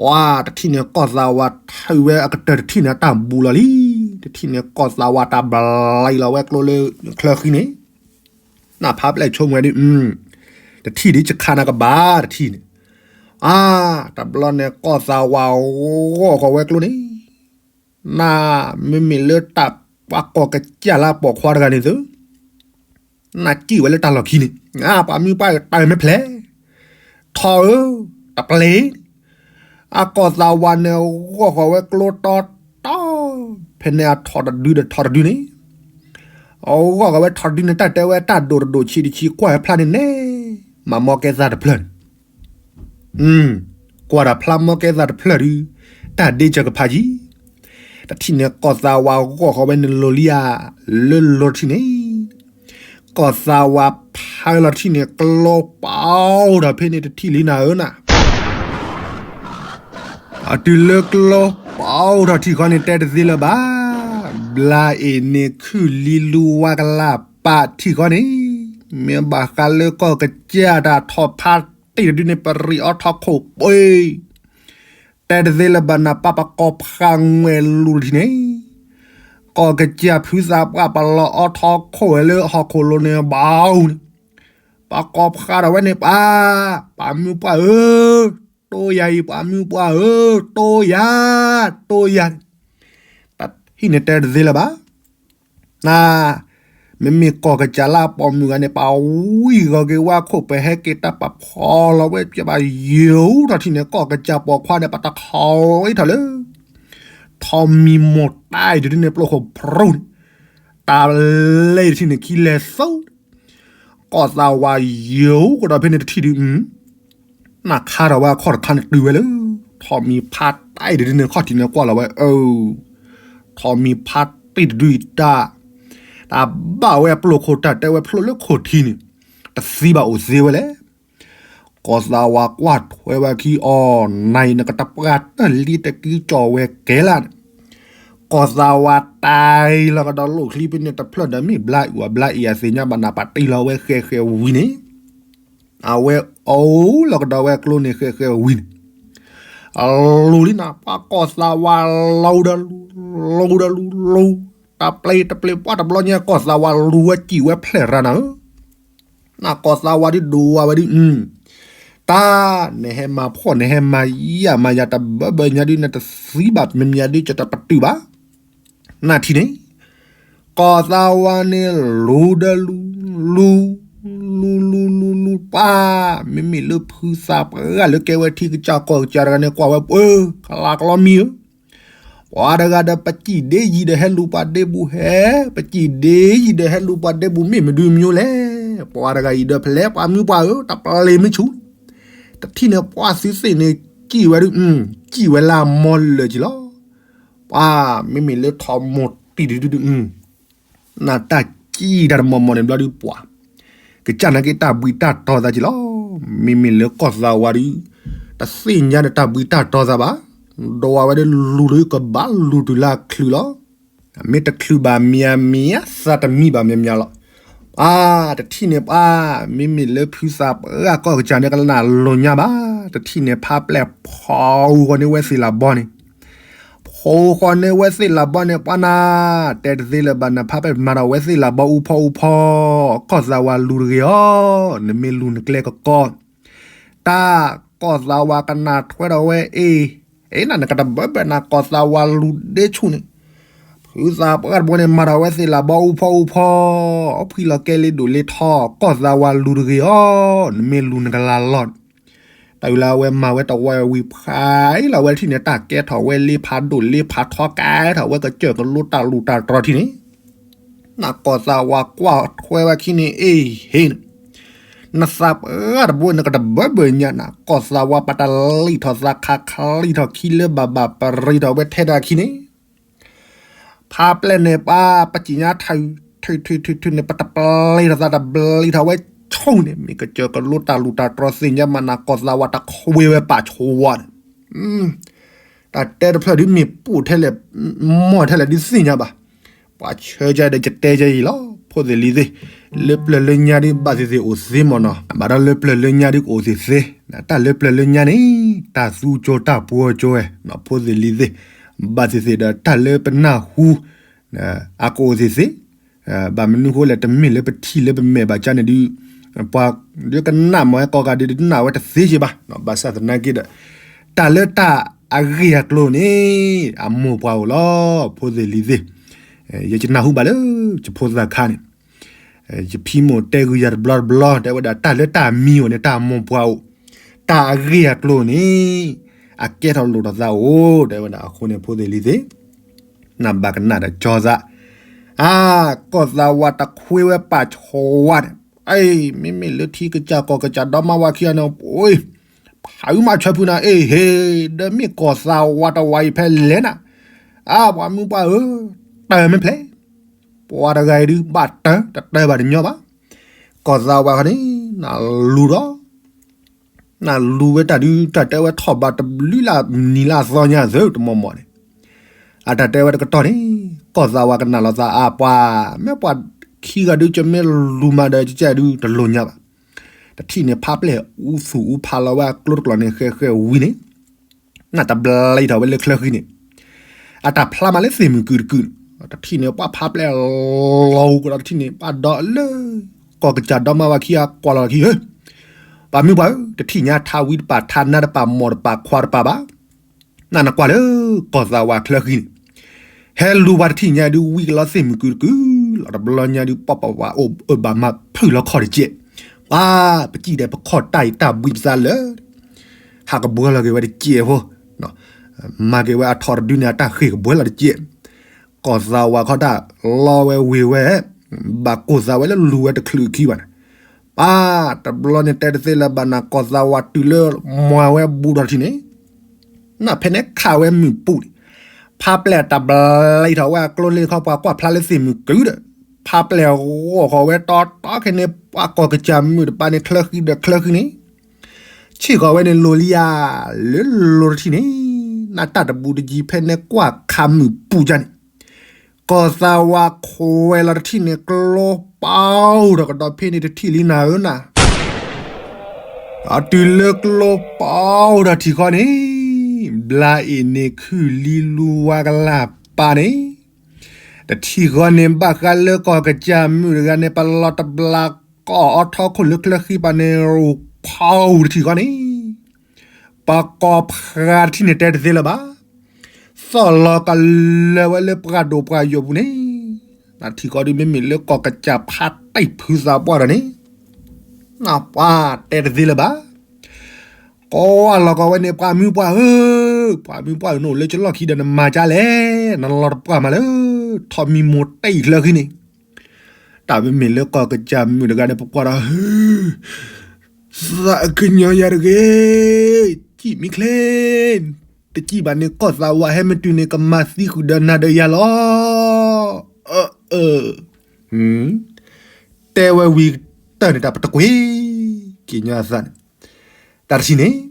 ပှၤတထံၣ်န့ၣ် ကီၢ်သးဝးထုးဝဲအကတၢၢ်တထံၣ်န့ၣ် အတၢ်ဘူးလီၤလံ. တထံၣ်န့ၣ် ကီၢ်သးဝးတၢ်ဘျံးလီၤဝဲကျိလၢချၢဃံန့ၣ်, နဖးပျဲၢ်ဆိကမိၣ်ဝဲဒၣ်, တထံၣ်ဒ်ဆခါနကဘၣ်တထံၣ်န့ၣ်, အါ, တဘျီန့ၣ် ကီၢ်သးဝးဂီၢ်ဃီၤဝဲကျိန့ၣ်, နမ့မ့ၢ်လၢတၢ်ပှၤကီၢ်ကစၢ်လၢပိာ်ခွါတဂၤန့ၣ်သု နစံၣ်ဝဲလၢတၢ်လီၢ်ခံန့ၣ်, ပှၤမုၢ်ပှၢ်တၢ်မ့ၢ်ဖျဲး, ထီၣ်ဧၢ, တပျ့ၤ, အကီၢ်သးဝးန့ၣ် ဂီၢ်ဃီၤဝဲကျိတီတီ, ဖဲန့ၣ်အထီၣ်တဒုဒီးထီၣ်တဒုန့ၣ်, အဂီၢ်ဃီၤဝဲထီၣ်တဒုန့ၣ် တၢ်တဲဝဲတၢ်ဒိၣ်တဒိၣ်ဆံးတဆံးကွၢ်ဝဲဖျါန့ၣ်နဲ, မၤမီၢ်ကဲသးတဖျၢၣ်န့ၣ် ကွၢ်တၢ်ဖျါမီၢ်ကဲသးတဖျၢၣ်ဒုး, တၢ်ဒ့စၢၤကဖးယံၤ, တထံၣ်န့ၣ် ကီၢ်သးဝးဂီၢ်ဃီၤဝဲန့ၣ်လီၤလံဧါ, လၢလီၤတထံၣ်န့ၣ်, ကီၢ်သးဝးဖးလီၤတထံၣ်န့ၣ် ကျိပီၣ်ထီၣ်ဖဲန့ၣ်တထံၣ်လံနၤဧၢနၤ အတုၤလၢကျိပီၣ်ထီၣ်ထံၣ်ဃီန့ၣ် တဲတသ့လၢၤဘၣ်, ဘျါအ့ၣ်န့ၣ်ခုၣ်လံလူဝါကလၢ်ပာ်ထံၣ်ဃီန့ၣ်, မ့ၢ်ဘၣ်ဃးလၢကီၢ်ကစၢ်တၢ်ထီၣ်ဖးတံၢ်တဒုန့ၣ် ပရံးအီထီၣ်ခိၣ်ပှ့ၤ, တဲတသ့လၢၤဘၣ်နၤ ပၢ်ပကိးဖးငွဲၣ်လူၤတထံၣ်န့ၣ်, ကီၢ်ကစၢ်ဖုသးပှၢ်ပလီၤအီထီၣ်ခိၣ်ဝဲလၢဟီၣ်ခိၣ်လိၤန့ၣ်ဘၣ်အူန့ၣ်, ပကိးဖးထီၣ်ဝဲန့ၣ်ပၢ်, ပှၤမုၢ်ပှၢ်ဧၢ, တိၢ်ယၤအံၤ ပှၤမုၢ်ပှၢ်ဧၢ, တိၢ်ယၤ, တိၢ်ယၤ, တထံၣ်န့ၣ်တဲတသ့လၢၤဘၣ် နၤ, မ့မ့ၢ်ကီၢ်ကစၢ်လၢအပိာ်မုၣ်ဂၤန့ၣ် ပဝံၢ်ဂီၤက့ၤဝါခိၣ် ပဟဲက့ၤတၢ်ပာ်ဖီလီၤဝဲ ပဘၣ်ယိၤထီၣ်ထံၣ်န့ၣ် ကီၢ်ကစၢ်ပိာ်ခွါန့ၣ် ပတခီထီၣ်လၢ ထီးမံၤမိၢ်တၢ်အံၤတဒုန့ၣ် ပျိၢ်ခိၣ်ဖြူန့ၣ် တၢ်လဲၤတထံၣ်န့ၣ် ခံလဲၤသိ ကီၢ်သးဝးယိၤကဒီးဖဲန့ၣ်တထံၣ်ဒု နခါထီၣ်ဝဲအခီၣ်တခါန့ၣ်တုၤဝဲလၢ ထီးမံၤဖးတၢ်အံၤတဒုန့ၣ် ခီၣ်ထံးန့ၣ်ကွၢ်လီၤဝဲ အၢ ထီးမံၤဖးတံၢ်တဒုအံၤတၢ်, တၢ်ဘၣ်ဝဲအပျိၢ်ခိၣ်တၢ်တဲဝဲဖျိလၢခိၣ်ထံးန့ၣ် တသံဘၣ်အိၣ်သ့ဝဲလဲၣ်. ကီၢ်သးဝးကွၢ်ထွဲဝဲခံအီၤ နၤအံၤနကတပှၢ်တၢၢ်လံတကံကၠီၣ်ဝဲကဲလၢာ်န့ၣ်, ကီၢ်သးဝးတၢ်လီၤကဒီးလိၣ်ချံဖဲန့ၣ်တဖျၢၣ်ဒီး မ့ၢ်ဘျါအံၤဝဲဘျါအံၤအသ့ၣ်ညါဘၣ်နၤ ပာ်တံၢ်လီၤဝဲဃဲးဃဲးဝံၤန့ၣ် အဝဲအိၣ်လီၤကဒီးဝဲကျိန့ၣ်ဃဲးဃဲးဝံၤန့ၣ်, လူၤလံနၤ ပှၤကီၢ်သးဝးလူၤဒီးလူၤ, လူၤဒီးလူၤလူၤ, တၢ်ပျ့ၤတပျ့ၤပှၤတဘျီညါ ကီၢ်သးဝးလူၤဝဲစံၣ်ဝဲဖျဲၣ်ရၤနၤဧၢ, နၤကီၢ်သးဝးဒုဒိၣ်ဝဲဒု တၢ် နဟဲမၤဖှီၣ်နဟဲမၤယၢ်မၤယၤတဘၢဘၢညါဒု နတသံဘၣ်မံၤမံၤဒု ကတပတုာ်ဘၣ် နထံၣ်န့ၣ် ကီၢ်သးဝးန့ၣ် လူၤဒီးလူၤ, လူၤ, လူၤလူၤလူၤလူၤပှၤ, မ့မ့ၢ်လၢဖုသးပှၢ်လၢကဲဝဲထံကစၢ်ကီၢ်ကစၢ်တဂၤန့ၣ် ကွၢ်ဝဲပှၤ ကလးကလီမံၤဧၢ, ပှၤတဂၤဒီးပစံၣ်ဒ့ယံၤဒီးဟဲလူၤပှၤဒ့ဘူးဟဲ, ပစံၣ်ဒ့ယံၤဒီးဟဲလူၤပှၤဒ့ဘူး မ့ၢ်မနုၤမံၤလဲၣ်, ပှၤတဂၤအံၤဒီးဖဲလဲၣ် ပှၤမုၢ်ပှၢ်ဧၢ တၢ်ပျ့ၤမ့ၢ်ဆူၣ်, တထံၣ်န့ၣ်ပှၤသုသ့ၣ်န့ၣ် စံၣ်ဝဲဒု စံၣ်ဝဲလၢအမီၢ်လၢာ်က့ၤလီၤ. ပှၤမ့မ့ၢ်လၢထီးမိၢ်တံၢ်တဒုဒု နတၢ်စံၣ်တၢ်တမီၤမီၤန့ၣ်ဘျီဒုပှၤ ကစၢ်နာ်က့တၢ်ဘှံးတၢ်တီၤသးက့ၤလီၤ. မ့မ့ၢ်လၢကီၢ်သးဝးဒု တသ့ၣ်ညါဒီးတၢ်ဘှံးတၢ်တီၤသးဘၣ်, ဒီးအဝဲဒၣ်လူၤဒုကဘၣ်လူၤတုၤလၢအချုးလီၤ. မ့ၢ်တချုးဘၣ်မံၤမံၤ သးတမံဘၣ်မံၤမံၤလီၤ. ပှၤတထံၣ်န့ၣ်ပှၤ မ့မ့ၢ်လၢဖုသးပှၢ်ကီၢ်ကစၢ်န့ၣ် ကလၢနၤလိၤညါဘၣ်, တထံၣ်န့ၣ်ဖးပျဲၢ်ဖီဃီၤန့ၢ်ဝဲသ့ၣ်လးဘီန့ၣ် ဖီဃီၤန့ၢ်ဝဲသ့ၣ်လးဘီန့ၣ် ပှၤနၤ တဲတသ့လၢၤဘၣ်နၤ ဖးပျဲၢ်မၤဒီးဝဲသ့ၣ်လးဘီအူဖီအူဖီ, ကီၢ်သးဝးလူၤတဂ့ၤအီၤ, နမ့ၢ်လူၤနကျဲကကီ တၢ် ကီၢ်သးဝးကနၣ်ထွဲဒီးဝဲအ့ၣ်, အ့ၣ်နၤ နကတဘၢဘၢနၤ ကီၢ်သးဝးလူၤဒ့ဆူၣ်န့ၣ်, ဖုသးပှၢ်တဘိန့ၣ် မၤဒီးဝဲသ့ၣ်လးဘီအူဖီအူဖီ, ဖှံလီၤကဲလ့ဒိၣ်လ့ထီ, ကီၢ်သးဝးလူၤတဂ့ၤအီၤ, နမ့ၢ်လူၤနကလၤလီၤ တၢ်ဝံၤလၢအဝဲမၤဝဲတဝီဝံၤဖးအံၤလီၤ အဝဲထံၣ်န့ၣ် တၢ်ကဲထီၣ်ဝဲလ့ဖးဒိၣ်လ့ဖးထီ ကဲထီၣ်ဝဲကစၢၢ်ကလိတၢ်လူၤတၢ်တြီထံၣ်န့ၣ်, နကီၢ်သးဝးကွၢ်ထွဲဝဲခံန့ၣ် အ့ၣ်ဟ့ၣ်န့ၣ်, နသးပှၢ်တဘိ နကတဘၢဘၢညါနၤ ကီၢ်သးဝးပတၢ်လံၣ်ထီၣ်သးခးခးလံၣ်ထီၣ်ခံလၢဘၣ်ဘၣ် ပရံးထီၣ်ဝဲထဲဒၣ်ခံန့ၣ် ဖးပျဲၢ်န့ၣ် ပှၤပစံၣ်ညါထၢၣ် ထၢၣ်ထၢၣ်ထၢၣ်ထၢၣ်န့ၣ် ပတပျဲၢ်ထီၣ်သးတဘျဲၢ်ထီၣ်ဝဲဆိၣ်န့ၣ် မ့ၢ်ကစၢၢ်ကလိတၢ်လူၤတၢ်တြီသ့ၣ်ညါဘၣ်နၤ ကီၢ်သးဝးတခွဲဝဲပာ်ဆိဝါန့ၣ်, တၢ်တဲတဖျၢၣ်ဒ်မ့ၢ်ပိၢ်ထဲလဲၣ် မီၢ်ထဲလဲၣ်ဒ်သ့ၣ်ညါဘၣ်, ပှၤဆၢကဒီးယတဲယအံၤလီၤ ဖိသ့ၣ်လံၤသ့ၣ် လၢပျၢၤလၢညါဒုးဘၣ်သ့ၣ်သ့ၣ်အိၣ်သ့မ့ၢ်နီၤ, ဘၣ်ဒီးလၢပျၢၤလၢညါဒုးကအိၣ်သ့ၣ်သ့, တၢ်လၢပျၢၤလၢညါန့ၣ် တၢ်သူကၠိတၢ်ပှီကၠိဝဲ ဖိသ့ၣ်လံၤသ့ၣ်, ဘၣ်သ့ၣ်သ့ၣ်ဒီးတၢ်လၢပနၢ်ဟူ အကအိၣ်သ့ၣ်သ့, ဘၣ်မနုၤဃိလဲၣ် တမ့ၢ်လၢပထံၣ်လၢပမဲာ်ဘၣ်ကၢန့ၣ်ဒုး ပှၤဒုးကနၣ်မ့ၢ်ဝဲကိးဂၤဒုး ဒုးနၢ်ဝဲတသ့က့ဘၣ်, ဘၣ်ဆၣ်သနာ်က့ဒီး တၢ်လၢတၢ်အဂ့ၢ်အကျိၤန့ၣ် အမိၢ်ပှၢ်အိၣ်လီၤ ဖိသ့ၣ်လံၤသ့ၣ်, ယကနၢ်ဟူဘၣ်လၢ ယဖိသၣ်ခါန့ၣ် ယဖံမိၢ်တဲဂုာ်ယၤတဘျီတဘျီ တဲဝဲဒၣ်တၢ်လၢတၢ်မံၤအိၣ်န့ၣ် တၢ်အမိၢ်ပှၢ်အိၣ်, တၢ်အဂ့ၢ်အကျိၤန့ၣ် အကဲထီၣ်လိၣ်ထီၣ်သးအိၣ် တဲဝဲဒၣ်အဃိန့ၣ် ဖိသ့ၣ်လံၤသ့ၣ်, နဘၣ်ကနၣ်ဒီးကၠီသး, အါ, ကီၢ်သးဝးတခွ့ဝဲပာ်ဆိဝါန့ၣ်, အ့, မ့မ့ၢ်လၢထံကစၢ်ကီၢ်ကစၢ်ဒီမါဝၤခံဂၤန့ၣ် ဖးအုမးဆၢဖုနၤ အ့ဟ့, ဒီးမ့ၢ်ကီၢ်သးဝးတဝးအံၤဖဲလဲၣ်နၤ, အါ, ပှၤမုၢ်ပှၢ်ဧၢ, တၢ်မ့ၢ်ဖျဲၣ် ပှၤတဂၤအံၤဒုး ဘၣ်တၢ် တတၢ်ဘၣ်တညီဘၣ်, ကီၢ်သးဝးခီန့ၣ် နလူၤဒီး နလူၤဝဲတၢ်ဒုး တၢ်တဲဝဲထီၣ်ဘးတဘျုးလၢနံၤလၢအသီညါသၢတမီၢ်မီၢ်န့ၣ်, အတၢ်တဲဝဲတကတီၢ်န့ၣ် ကီၢ်သးဝးကနၣ်လီၤသးအါပှၤ, မ့ၢ်ပှၤခံဂၤဒုး ကမ့ၢ်လူၤမၤဒီးကစၢ်ဒုးတလိၣ်ညါဘၣ်, တထံၣ်န့ၣ်ဖးပျဲၢ်အူသူၣ်အူဖးလီၤဝဲအကျိတကျိၤန့ၣ် ဃဲဃဲဝံၤန့ၣ် နတဘျီထီၣ်ဝဲလၢချၢဃံန့ၣ်, အတၢ်ဖျါမးလၢသ့ၣ်မုၢ်ကုၢ်တကုၢ်, တထံၣ်န့ၣ် ပှၤဖးပျဲၢ်လီၤကဒီးတထံၣ်န့ၣ် ပှၤဒီးလၢ ကီၢ်ကစၢ်ဒီမါဝၤခံဂၤကွၢ်လီၤခံဧၢ, ပှၤမုၢ်ပှၢ်ဧၢ, တထံၣ်ညါထါဝံတပၤ ထါနါတပၤ မိၢ်တပၤ ခွါတပၤဘၣ်, နနကွၢ်လၢ ကီၢ်သးဝးချၢဃံန့ၣ် ဟဲလူၤပှၤတထံၣ်ညါဒုး ဝံကလီသ့ၣ်မုၢ်ကုၢ်တကုၢ်လီၤ. တဘျီညါဒုး ပီၣ်ပဝးအိၣ်အၢဘၣ်မၤဖုၣ်လီၤခီၣ်တကဲး, ပှၤပစံၣ်ဒီးပခီၣ်တၢ်အံၤတၢ်ဘှံးပသးလၢာ်, ဟးကဘှီလီၤက့ၤဝဲတကဲးဖိ, မၤက့ၤဝဲအထီၣ်တဒုန့ၣ် အတၢ်ဃ့ၢ်ကဘှီလီၤတကဲး, ကီၢ်သးဝးခီတၢ်လီဝဲဝ့ၤဝဲ, ဘၣ်ကိၢ်သးဝဲလၢလူၤဝဲတချုးခံဘၣ်န့ၣ်, ပၢ်တဘျီန့ၣ်တဲတသ့လၢၤဘၣ်နၤ ကီၢ်သးဝးတုၤလၢမွၤဝဲဘူးဒီးတထံၣ်န့ၣ် နဖဲန့ၣ်ခးဝဲမုၢ်ပူၤန့ၣ်, ဖးပျဲၢ်တဘျီထီၣ်ဝဲအကျိလ့ၣ်ခီ ပှၤကွၢ်ဖျါလၢသ့ၣ်မုၢ်ကုၢ်ဒီး, ဖးပျဲၢ်ဂီၢ်ဃီၤဝဲတီတီခဲန့ၣ် ပှၤကီၢ်ကစၢ်မုၣ်တပၤန့ၣ် ချၢဃံဒီးချၢဃံန့ၣ်, ဆ့ၣ်ဃီၤဝဲန့ၣ်လိၤလံဧါ, လၢလိၤတထံၣ်န့ၣ်, နတၢ်တဘူးတယံၤဖဲန့ၣ်ကွၢ်ခးမုၢ်ပူၤကၢ်န့ၣ် ကီၢ်သးဝးခွဲးလီၤတထံၣ်န့ၣ် ကျိပီဒီးကဒီးဖဲန့ၣ်တထံၣ်လံနၤဧၢနၤ, အတုၤလၢကျိပီဒီးထံၣ်ဃီန့ၣ်, ဘျါအ့ၣ်န့ၣ်ခုၣ်လံလူဝါကလၢ်ပာ်န့ၣ်, တထံၣ်ဃီန့ၣ် ဘၣ်ဃးလၢကီၢ်ကစၢ်မုၣ်တဂၤန့ၣ် ပလီၤတဘျါကီၢ်အီထီခိၣ်လၢချၢဃံပာ်န့ၣ် အိၣ်ဖီအူတထံၣ်ဃီန့ၣ် ပှၤကီၢ်ဖှါတထံၣ်န့ၣ်တဲတသ့လၢၤဘၣ်, သီၣ်လီၤကလၢၤဝဲလၢပှၢ်ဒိၣ်ပှၢ်ယိာ်ပူၤန့ၣ်, နထံၣ်ဃီဒုးမ့မ့ၢ်လၢကီၢ်ကစၢ်ဖးတံၢ်ဖုသးပှၢ်ဒီးန့ၣ်, နပှၤတဲတသ့လၢၤဘၣ်, ကိးလီၤကီးဝဲန့ၣ် ပှၤမုၢ်ပှၢ်ဧၢ, ပှၤမုၢ်ပှၢ်ဧၢ နအိၣ်လၢကလီၢ်ခံဒီးနမၤကၢ်လဲၣ်, နလီၤတပှၢ်မးလၢ ထီးမံမိၢ်တံၢ်ချၢဃံန့ၣ် တၢ်မ့မ့ၢ်လၢကီၢ်ကစၢ်မုၣ်တဂၤန့ၣ် ပကွၢ်ဒီး သးကညီၤယၤတဂ့ၤ, စံၣ်မံချ့, တစံၣ်ဘၣ်န့ၣ် ကီၢ်သးဝးဟဲမ့ၢ်တုၤန့ၣ် ကမၤသံဃုာ်ဒီးနၤဒီးယၤလီၤ. အၢ အၢ တဲဝဲဝံၤတၢၢ်န့ၣ် တၢ်ပတကွံာ် က့ၤညီအသးန့ၣ်, တၢ်တထံၣ်န့ၣ်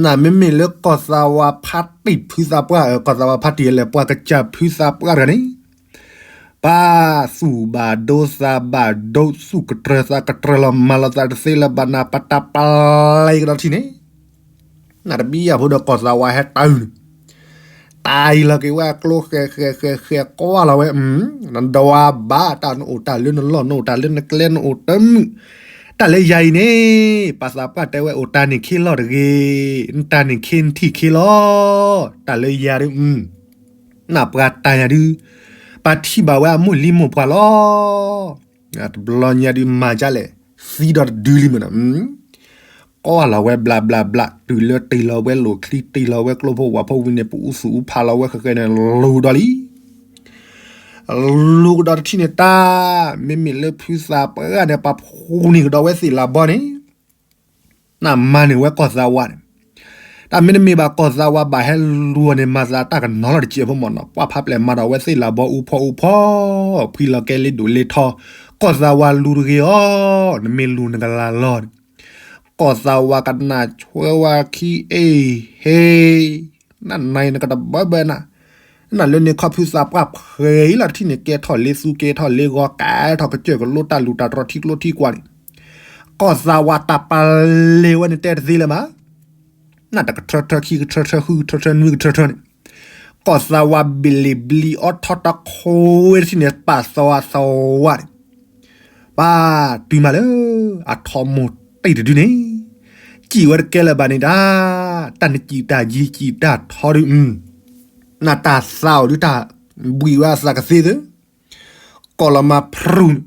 နမ့မ့ၢ်လၢကီၢ်သးဝးဖးတံၢ်ဖုသးပှၢ်, ကီၢ်သးဝးဖးတံၢ်လဲၣ် ပှၤကစၢ်ဖုသးပှၢ်တဂၤန့ၣ်, ပသူၣ်ဘၣ်ဒိသးဘၣ်ဒိ သူၣ်ကတြၢၤသးကတြၢၤလီၤ မၤလီၤသးတသ့လၢၤဘၣ်နၤ ပတၢ်ပျဲကဒီးတထံၣ်န့ၣ်, နတဘံယၢ်ဖိဒီးကီၢ်သးဝးဟဲတၢ်အုၣ်န့ၣ် တၢ်အံၤလီၤက့ၤဝဲအကျိ ဃဲၤဃဲၤဃဲၤဃဲၤ ကွၢ်လီၤဝဲ, နဒွးဘၣ်တၢ်နအိၣ်တၢ်လၢနလီၢ် နအိၣ်တၢ်လၢနကျဲ နအိၣ်တမုာ်, တၢ်လၢယၤအံၤန့ၣ် ပှၤသးပှၢ်တဲဝဲအိၣ်တၢ်န့ၣ်ခ့လီၤတဂ့ၤ, နတၢ်န့ၣ်ခ့နထံၣ်ခ့လီၤ, တၢ်လၢယၤဒုး နပှၤတၢ်ယၤဒုး ပှၤထံၣ်ဘၣ်ဝဲအမိၢ်လံမိၢ်ပှၢ်လီၤ. တဘျီညါဒုးမၤဒ်လဲၣ်, သံဒီးတဒုလံမ့ၢ်နီၤ, ကွၢ်လီၤဝဲဘျးဘျးဘျး တုၤလၢတ့ၢ်လီၤဝဲလိာ်ချံ တ့ၢ်လီၤဝဲကျိဖိဝၣ်ဖိဝံၤန့ၣ် ပအူသူၣ်အူဖးလီၤဝဲဃဲဃဲန့ၣ် လူၤဒီးလံ လူၤကဒီးတထံၣ်န့ၣ်တၢ်, မ့မ့ၢ်လၢဖုသးပှၢ်န့ၣ် ပှၤဖှူန့ၢ်ကဒီးဝဲသ့ၣ်လၤဘီန့ၣ် နမၤန့ၢ်ဝဲကီၢ်သးဝးန့ၣ်, တၢ်မ့တမ့ၢ်ဘၣ်ကီၢ်သးဝးဘၣ်ဟဲလူၤအီၤန့ၣ် မၤသးတၢ်ကနီၤလီၤတစဲးဖိမ့ၢ်နီၤ, ပှၤဖးပျဲၢ်မၤဒီးဝဲသ့ၣ်လၤဘီအူဖီအူဖီ, ဖှံလီၤကဲလ့ဒိၣ်လ့ထီ, ကီၢ်သးဝးလူၤတဂ့ၤအီၤ, နမ့ၢ်လူၤနကလၤလီၤန့ၣ်, ကီၢ်သးဝးကနၣ်ဆွဲဝဲခံအ့ၣ်ဟ့ၣ်, နနၤအံၤနကတဘၢဘၢနၤ, နလၢန့ၣ်ခီဖုသးပှၢ်ဖှဲးအံၤလီၤတထံၣ်န့ၣ် ကဲထီၣ်လ့သူကဲထီၣ်လ့ဂီၤ ကဲထီၣ်ကစၢၢ်ကလိတၢ်လူၤတၢ်တြီထံကျိထံကွာ်န့ၣ် ကီၢ်သးဝးတၢ်ပာ်လ့ဝဲန့ၣ်တဲတသ့လၢၤဘၣ်. နတကထၢထၢခံကထၢထၢဃုကထၢထၢနွံကထၢထၢန့ၣ် ကီၢ်သးဝးဘ့ၣ်လ့ၣ်ဘျံးအီထီတခီဝဲတထံၣ်န့ၣ် ပာ်သဝးသဝးန့ၣ် ပၢ်တုၤမးလၢ အထီမိၢ်တံၢ်တဒုန့ၣ် စံၣ်ဝဲတကဲလၢၤဘၣ်န့ၣ်ဒၣ် တၢ်နစံၣ်တၢ်ယံၤစံၣ်တၢ်ထီဒု နတၢ်သးအိၣ်ဒုတၢ်ဘှံးဝဲအသးကသ့သၢ ကီၢ်လီၤမၤဖရူၣ်န့ၣ်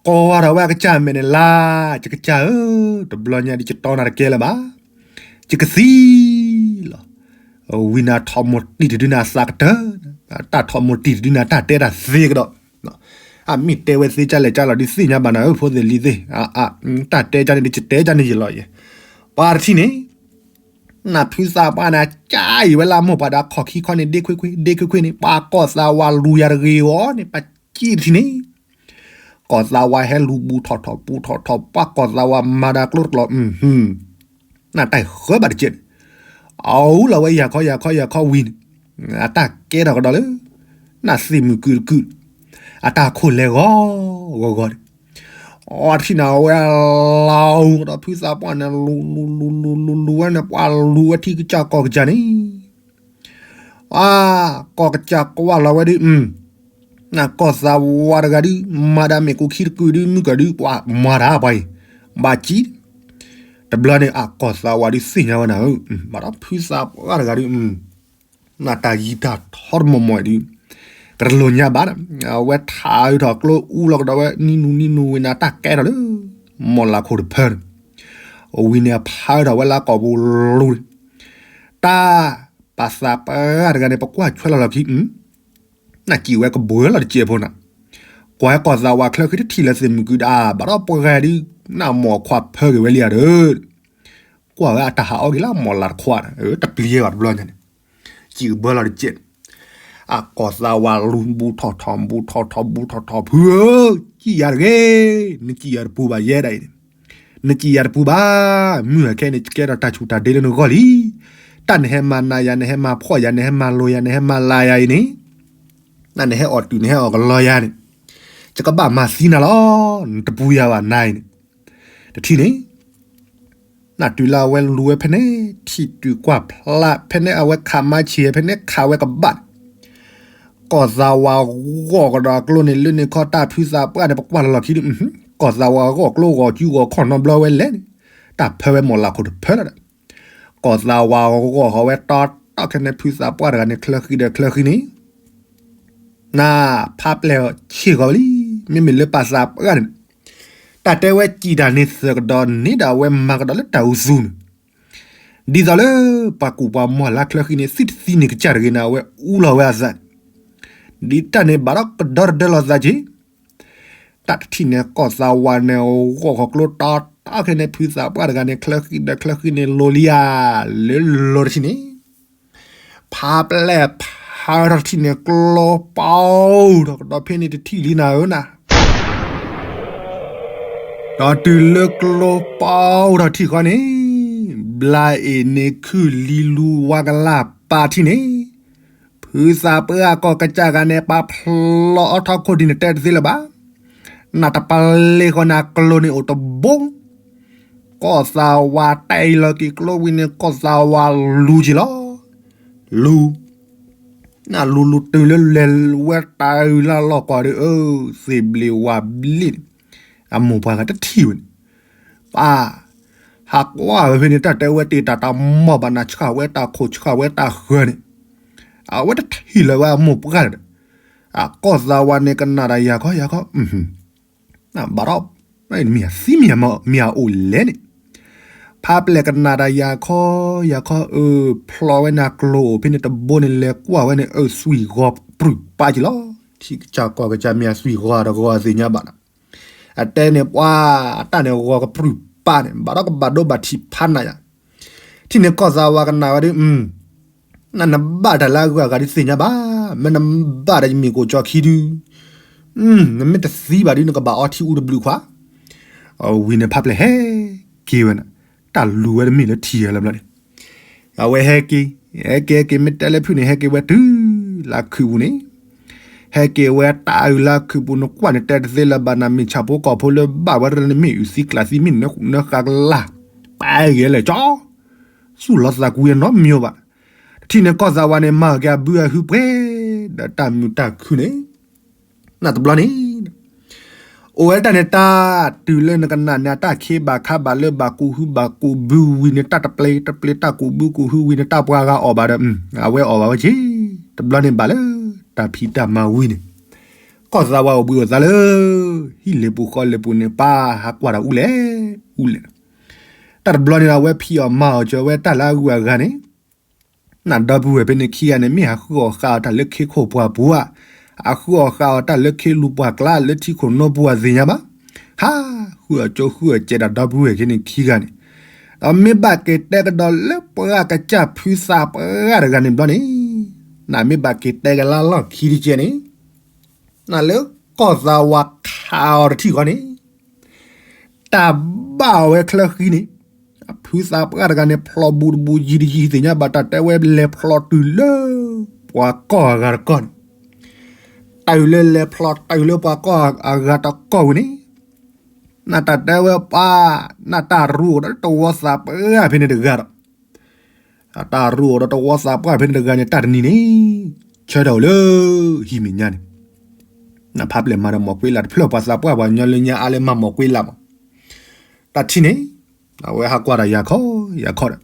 ကိးထီၣ်ဝဲအကစၢ်မဲာ်န့ၣ်လၢ ယကစၢ်ဧၢ, တဘျီညါဒ်ယတီနၤတကဲလၢၤဘၣ်, ယကသံလီၤ. ဝံၤန့ၣ်ထီမိၢ်တံၢ်တဒုန့ၣ်အသးကတၢၢ်, တၢ်ထီမိၢ်တံၢ်တဒုန့ၣ် တၢ်တဲတၢ်သ့ကဒီး, အမ့ၢ်တဲဝဲသ့ကၢ်လဲၣ်ကၢ်လီၤဒုးသ့ၣ်ညါဘၣ်နၤဧၢ ဖိသ့ၣ်လံၤသ့ၣ်, တၢ်တဲကၢ်န့ၣ်ဒုး ယတဲကၢ်န့ၣ်ယလီၤယဲ, ပှၤတထံၣ်န့ၣ် နဖုသးပှၢ်န့ၣ် ကၢ်အံၤဝဲလၢမိၢ်ပှၢ်ဒီး ခီၣ်ခံခီန့ၣ် ဒ့ခွ့ခွ့ ဒ့ခွ့ခွ့န့ၣ် ပှၤကီၢ်သးဝးလူၤယၤတဂ့ၤအီၤန့ၣ် ပှၤကံၣ်တထံၣ်န့ၣ်, ကီၢ်သးဝးဟဲလူၤဘူးထီၣ်ထီၣ်ဘူးထီၣ်ထီၣ် ပှၤကီၢ်သးဝးမၤဒၣ်ကျိတကျိၤ, နတၢ်ဃၢဘၣ်တကဲးန့ၣ်, အအိၣ်လီၤဝဲယၤခီယၤခီယၤခီဝံၤန့ၣ်, အတၢ်ကဲထီၣ်ကဒီးလၢ နသ့ၣ်မုၢ်ကုၢ်တကုၢ်, အတၢ်ခိၣ်လဲၤဂီၤဂီၤဂီၤန့ၣ် အီတထံၣ်န့ၣ် အဝဲလီၤကဒီးဖုသးပှၢ်န့ၣ် လူၤလူၤလူၤလူၤလူၤလူၤဝဲန့ၣ် ပှၤလူၤဝဲထံကစၢ်ကီၢ်ကစၢ်န့ၣ်, အါ, ကီၢ်ကစၢ်ကွၢ်လီၤဝဲဒုး, နကီၢ်သးဝးတဂၤဒုး မၤဒၣ်မ့ၣ်ကူခံတကုာ်ဒုး မုၢ်ကီၢ်ဒုး ပှၤမၤတၢ်ပှၤအံၤ, ဘၣ်ကံ, တဘျီန့ၣ် အကီၢ်သးဝးဒုးသ့ၣ်ညါဝဲနၤဧၢ, ဘၣ်ဒီးဖုသးပှၢ်တဂၤဒုး နတၢ်ယံၤတၢ်ထီတမီၢ်မီၢ်ဒုး, ကတလိၣ်ညါဘၣ်, အဝဲထးအုးထီၣ်ကျိအူလီၤကဒီးဝဲ နံၣ်နူနံၣ်နူဝံၤန့ၣ် အတၢ်ကဲထီၣ်လၢ မီၢ်လၤခိၣ်တဖၢန့ၣ်, ဝံၤန့ၣ်အဖးအုးထီၣ်ဝဲလၢကီၢ်ပူၤလူၤန့ၣ်, တၢ်ပာ်သးပှၢ်တဂၤန့ၣ် ပကွၢ်ဆွဲလီၤလီၢ်ခံ နစံၣ်ဝဲကဘှၢလီၤတစဲးဖိနၤ, ကွၢ်ဟဲကီၢ်သးဝးချၢဃံတထံၣ်လၢသ့ၣ်မုၢ်ကုၢ်ဒၣ် ဘၣ်ဒီးပှၤဂၤဒုး နမိၢ်ခွါဖၢက့ၤဝဲလံဧါဒီး, ကွၢ်ဝဲအတၢ်ဟးအီၣ်က့ၤလၢမီၢ်လၤတခွါန့ၣ် တပျံၤဘၣ်တဘျီညါန့ၣ်, စံၣ်ကဘှၢလီၤတစဲးန့ၣ်, အကီၢ်သးဝးလူၤဘူးထီၣ်ထီၣ်ဘူးထီၣ်ထီၣ်ဘူးထီၣ်ထီၣ် ဖုဧၢ, စံၣ်ယၤတဂ့ၤ, နစံၣ်ယၤတပူၤဘၣ်ယဲဒၣ်အံၤန့ၣ်, နစံၣ်ယၤတပူၤဘၣ်, မုၢ်အခဲန့ၣ် ကဲထီၣ်တၢ်ဆူၣ်တၢ်ဒ့လၢနဂီၢ်လံ, တၢ်နဟဲမၤနးယၤ နဟဲမၤဖှီၣ်ယၤ နဟဲမၤလိၤယၤ နဟဲမၤလၤယၤအံၤန့ၣ်, နနဟဲအီၣ်တုာ်နဟဲအီၣ်ကလီယၤန့ၣ်, ယကဘၣ်မၤသံနၤလီၤ, နတပူၤယၤဘၣ်နၤအံၤန့ၣ်, တထံၣ်န့ၣ် နတုၤလၢအဝဲလူၤဝဲဖဲန့ၣ် ထံၣ်တုၤကွၢ်ဖျါဖဲန့ၣ် အဝဲခးမါဆံးဖဲန့ၣ် ခးဝဲကဘၣ်န့ၣ်, ကီၢ်သးဝးဂီၢ်ကဒီးအကျိန့ၣ် လၢန့ၣ်ခီတၢ်ဖုသးပှၢ်န့ၣ် ပကွၢ်လီၤလီၢ်ခံဒုး, ကီၢ်သးဝးဂီၢ်ကျိဂီၢ်ကူဂီၢ်ခီၣ်နီတဘျီဝဲလဲၣ်န့ၣ်, တၢ်ဖၢဝဲမီၢ်လၤခိၣ်တဖၢလီၤဒီး, ကီၢ်သးဝးဂီၢ်ဃီၤဝဲတီတီခဲန့ၣ် ဖုသးပှၢ်တဂၤန့ၣ် ချၢဃံဒီးချၢဃံန့ၣ် နဖးပျဲၢ်ဆ့ၣ်ဂီၤဝဲလံ, မ့မ့ၢ်လၢပှၤသးပှၢ်န့ၣ်, တၢ်တဲဝဲစံၣ်တၢ်န့ၣ်သၢကဒီးန့ၣ်ဒီး အဝဲမၤကဒီးလၢတၢ်အူသူန့ၣ်, ဒ်သိးလၢပှၤကူၣ်ပှၤမီၢ်လၢချၢဃံန့ၣ် သုတသံန့ၢ်ကစၢ်တဂ့ၤန့ၣ် အဝဲအူလီၤဝဲအသးန့ၣ်, ဒ်တၢ်န့ၣ်ဘၣ်ဒီးကဒီတဒၢလီၤသးက့ၤ တၢ်တထံၣ်န့ၣ် ကီၢ်သးဝးန့ၣ် ဂီၢ်ဃီၤကျိတီတီခဲန့ၣ် ဖုသးပှၢ်တဂၤန့ၣ် ချၢဃံဒီးချၢဃံန့ၣ် လိၤလံဧါ, လၢလိၤတထံၣ်န့ၣ် ဖးပျဲၢ်ဖးထီၣ်ထံၣ်န့ၣ် ကျိပီထီၣ်ကဒီးဖဲန့ၣ်တထံၣ်လံနၤဧၢနၤ, ဒီးတုၤလၢကျိပီထီၣ်ထံၣ်ဃီန့ၣ်, ဘျါအ့ၣ်န့ၣ်ခုၣ်လံလူဝါကလၢ်ပာ်ထံၣ်န့ၣ်, ဖုသးပှၢ်ကီၢ်ကစၢ်ဂၤန့ၣ် ပာ်ဖျီအီထီၣ်ခိၣ်ဒံးန့ၣ်တဲတသ့လၢၤဘၣ်, နတပလ့ဃီန့ၣ်အကျိန့ၣ်အိၣ်တဘိ ကီၢ်သးဝးတဲလီၤက့ၤကျိဝံၤန့ၣ် ကီၢ်သးဝးလူၤက့ၤလီၤ, လူၤ, နလူၤလူၤတုၤလၢလဲၤဝဲတၢ်အုၣ်လၢလီၢ်ကွၢ်ဒီး အၢ သ့ၣ်ဘျ့ဝၣ်ဘျ့န့ၣ်, အမိၢ်ပှၢ်ဂၤတထံၣ်ဝဲန့ၣ်, ပၢ်, ဟးကွၢ်ဝဲဖဲန့ၣ် တၢ်တဲဝဲတ့ၢ်တၢ်တၢ်မီၢ်ဘၣ်နၤ ဆှၣ်ဝဲတၢ်ခိၣ်ဆှၣ်ဝဲတၢ်ဃၢၤန့ၣ်, အဝဲတထံၣ်လၢၤဝဲအမိၢ်ပှၢ်လၢၤဒီး, အကီၢ်သးဝးန့ၣ်ကနၣ်တၢ်ယၤခီယၤခီ ဘၣ်ဒီး, မ့ၢ်အသံမ့ၢ်အအိၣ်လဲၣ်န့ၣ်, ဖးပျဲၢ်ကနၣ်တၢ်ယၤခီယၤခီ အၢ ဖျီဝဲန့ၣ်အကျိအိၣ်ဖဲန့ၣ်တဘိန့ၣ် လဲၤကွၢ်ဝဲန့ၣ် အၢ သွံၣ်ဂီၤပြူၢ်ပာ်က့ၤလီၤ, ထံကစၢ်ကီၢ်ကစၢ်မ့ၢ်အသွံၣ်ဂီၤတဂီၤအသ့ၣ်ညါဘၣ်နၤ, အတဲန့ၣ်ပှၤ, တၢ်န့ၣ်ဂီၤကပြူၢ်ပာ်န့ၣ် ဘၣ်ဒီးကဘၣ်ဒိဘၣ်ထံးဖးနၤယၤ, ထံၣ်န့ၣ်ကီၢ်သးဝးကနၣ်ဝဲဒီး နနဘၣ်တၢ်လၢအဂုၤအဂၤဒုးသ့ၣ်ညါဘၣ်, မ့ၢ်နဘၣ်တၢ်ယမ့ၢ်ကိၣ်ကၠီခံဒုး, နမ့ၢ်တသံဘၣ်ဒုး နကဘၣ်အီထံအူတဘျုးခွါ, ဝံၤန့ၣ်ဖးပျဲၢ်ဟဲက့ၤဝဲန့ၣ်, တၢ်လူၤဝဲတမ့ၢ်လၢထံၣ်လၢဘျီန့ၣ်, အဝဲဟဲက့ၤ, ဟဲက့ၤဟဲက့ၤ မ့ၢ်တဲလၢဖုၣ်န့ၣ် ဟဲက့ၤဝဲတုၤ လၢခုးပူၤန့ၣ်, ဟဲက့ၤဝဲတၢ်အုးလၢခုးပူၤ နကွၢ်န့ၣ် တဲတသ့လၢၤဘၣ် နမ့ၢ်ဆၣ်ဖိကီၢ်ဖိလၢဘၣ်ဝဲတရၢန့ၣ် မ့ၣ်အုးသံကျးသံ မ့ၣ်နၢဃာ်ကလၢ် ပာ်ဂ့ၤလဲၣ်ကၠီ, သူၣ်လီၤသးကွံအနီတမံၤဘၣ်. တထံၣ်န့ၣ် ကီၢ်သးဝးန့ၣ် မၤအီၤက့ၤအဘုအဟုပှဲၤ ဒီးတၢ်မုာ်တၢ်ခုၣ်န့ၣ် နတဘျီန့ၣ် အိၣ်ဝဲတၢ်န့ၣ် တၢ်တုၤလၢနကနၣ်န့ၣ် အတၢ်ခ့ဘၣ်ခါဘၣ်လၢဘၣ်ကူးဟုဘၣ်ကူးဘုဝံၤန့ၣ် တၢ်တပျ့တပျ့ တၢ်ကူးဘုကူးဟုဝံၤန့ၣ် တၢ်ပှၤဂၤအီၣ်ဘၣ်ဒီး အဝဲအီၣ်ဘၣ်ဝဲက့ၤ, တဘျီန့ၣ်ဘၣ်လၢ တၢ်ဖံးတၢ်မၤဝံၤန့ၣ် ကီၢ်သးဝးအိၣ်ဘှံးအိၣ်သါလၢ ဟံၣ်လ့ၤပူၤဃီလ့ၤပူၤန့ၣ် ပၢ်ဟးကွၢ်တၢ်အူလဲၣ်အူလဲၣ်. တၢ်တဘျီန့ၣ် အဝဲဖံးအီၣ်မၤအီၣ်ကၢၤဝဲတၢ်လၢအဂုၤအဂၤန့ၣ် နဒီပုၢ်ဝဲၢ်ဖဲန့ၣ်ခံဂၤန့ၣ် မ့ၢ်ဟးဃုအီၣ်ဃာ်အီၤတၢ်လၢခ့ခိၣ်ပှၢ်ပူၤဧါ, ဟးဃုအီၣ်ဃာ်အီၤတၢ်လၢခ့လူၤပှၢ်ကျါ လၢထံခိၣ်နိပူၤအသ့ၣ်ညါဘၣ်. ဟးဃုအီၣ်ကၠိဃုအီၣ်စဲးတၢ် ဒီပုၢ်ဝဲၢ်ဖဲန့ၣ်ခံဂၤန့ၣ်, ဒီးမ့ၢ်ဘၣ်က့ၤတဲကဒီးလၢပှၤကစၢ်ဖုသးပှၢ်တဂၤန့ၣ်ဘျီန့ၣ်, နမ့ၢ်ဘၣ်က့ၤတဲကလါလီၢ်ခံတကဲန့ၣ်, နလၢကီၢ်သးဝးခးအီၤတထံၣ်ဃီန့ၣ် တၢ်ဘၣ်အီၤဝဲချၢဃံန့ၣ်, အဖုသးပှၢ်တဂၤန့ၣ် ဖျိးဘူးတဘူးယံၤတယံၤသ့ၣ်ညါဘၣ် တၢ်တဲဝဲလဲၤဖျိးတုၤလၢ ပှၤကီၢ်အဂၤတကီၢ်န့ၣ်, တၢ်အုးလၢလဲၤဖျိးတုၤလၢပှၤကီၢ်အဂၤတကီၢ်ဝံၤန့ၣ်, နတၢ်တဲဝဲပှၤ, နတၢ်ရူအိၣ်ဒီးတဝီသးပှၢ်ဖဲန့ၣ်တဂၤဒီး တၢ်ရူအိၣ်ဒီးတဝီသးပှၢ်ဖဲန့ၣ်တဂၤန့ၣ် တၢ်တနံၤန့ၣ် ဆၢထၢၣ်အိၣ်လၢ ဟံၣ်မဲာ်ညါန့ၣ်, နဖးပျဲၢ်မၤဒီးမီၢ်ကွ့လးတဖျၢၣ် ပှၤသးပှၢ်ပှၤညီလၢညါအါလၢမၤမီၢ်ကွ့လးမး, တၢ်ထံၣ်န့ၣ်, အဝဲဟးကွၢ်တၢ်ယၤခီယၤခီဒီး,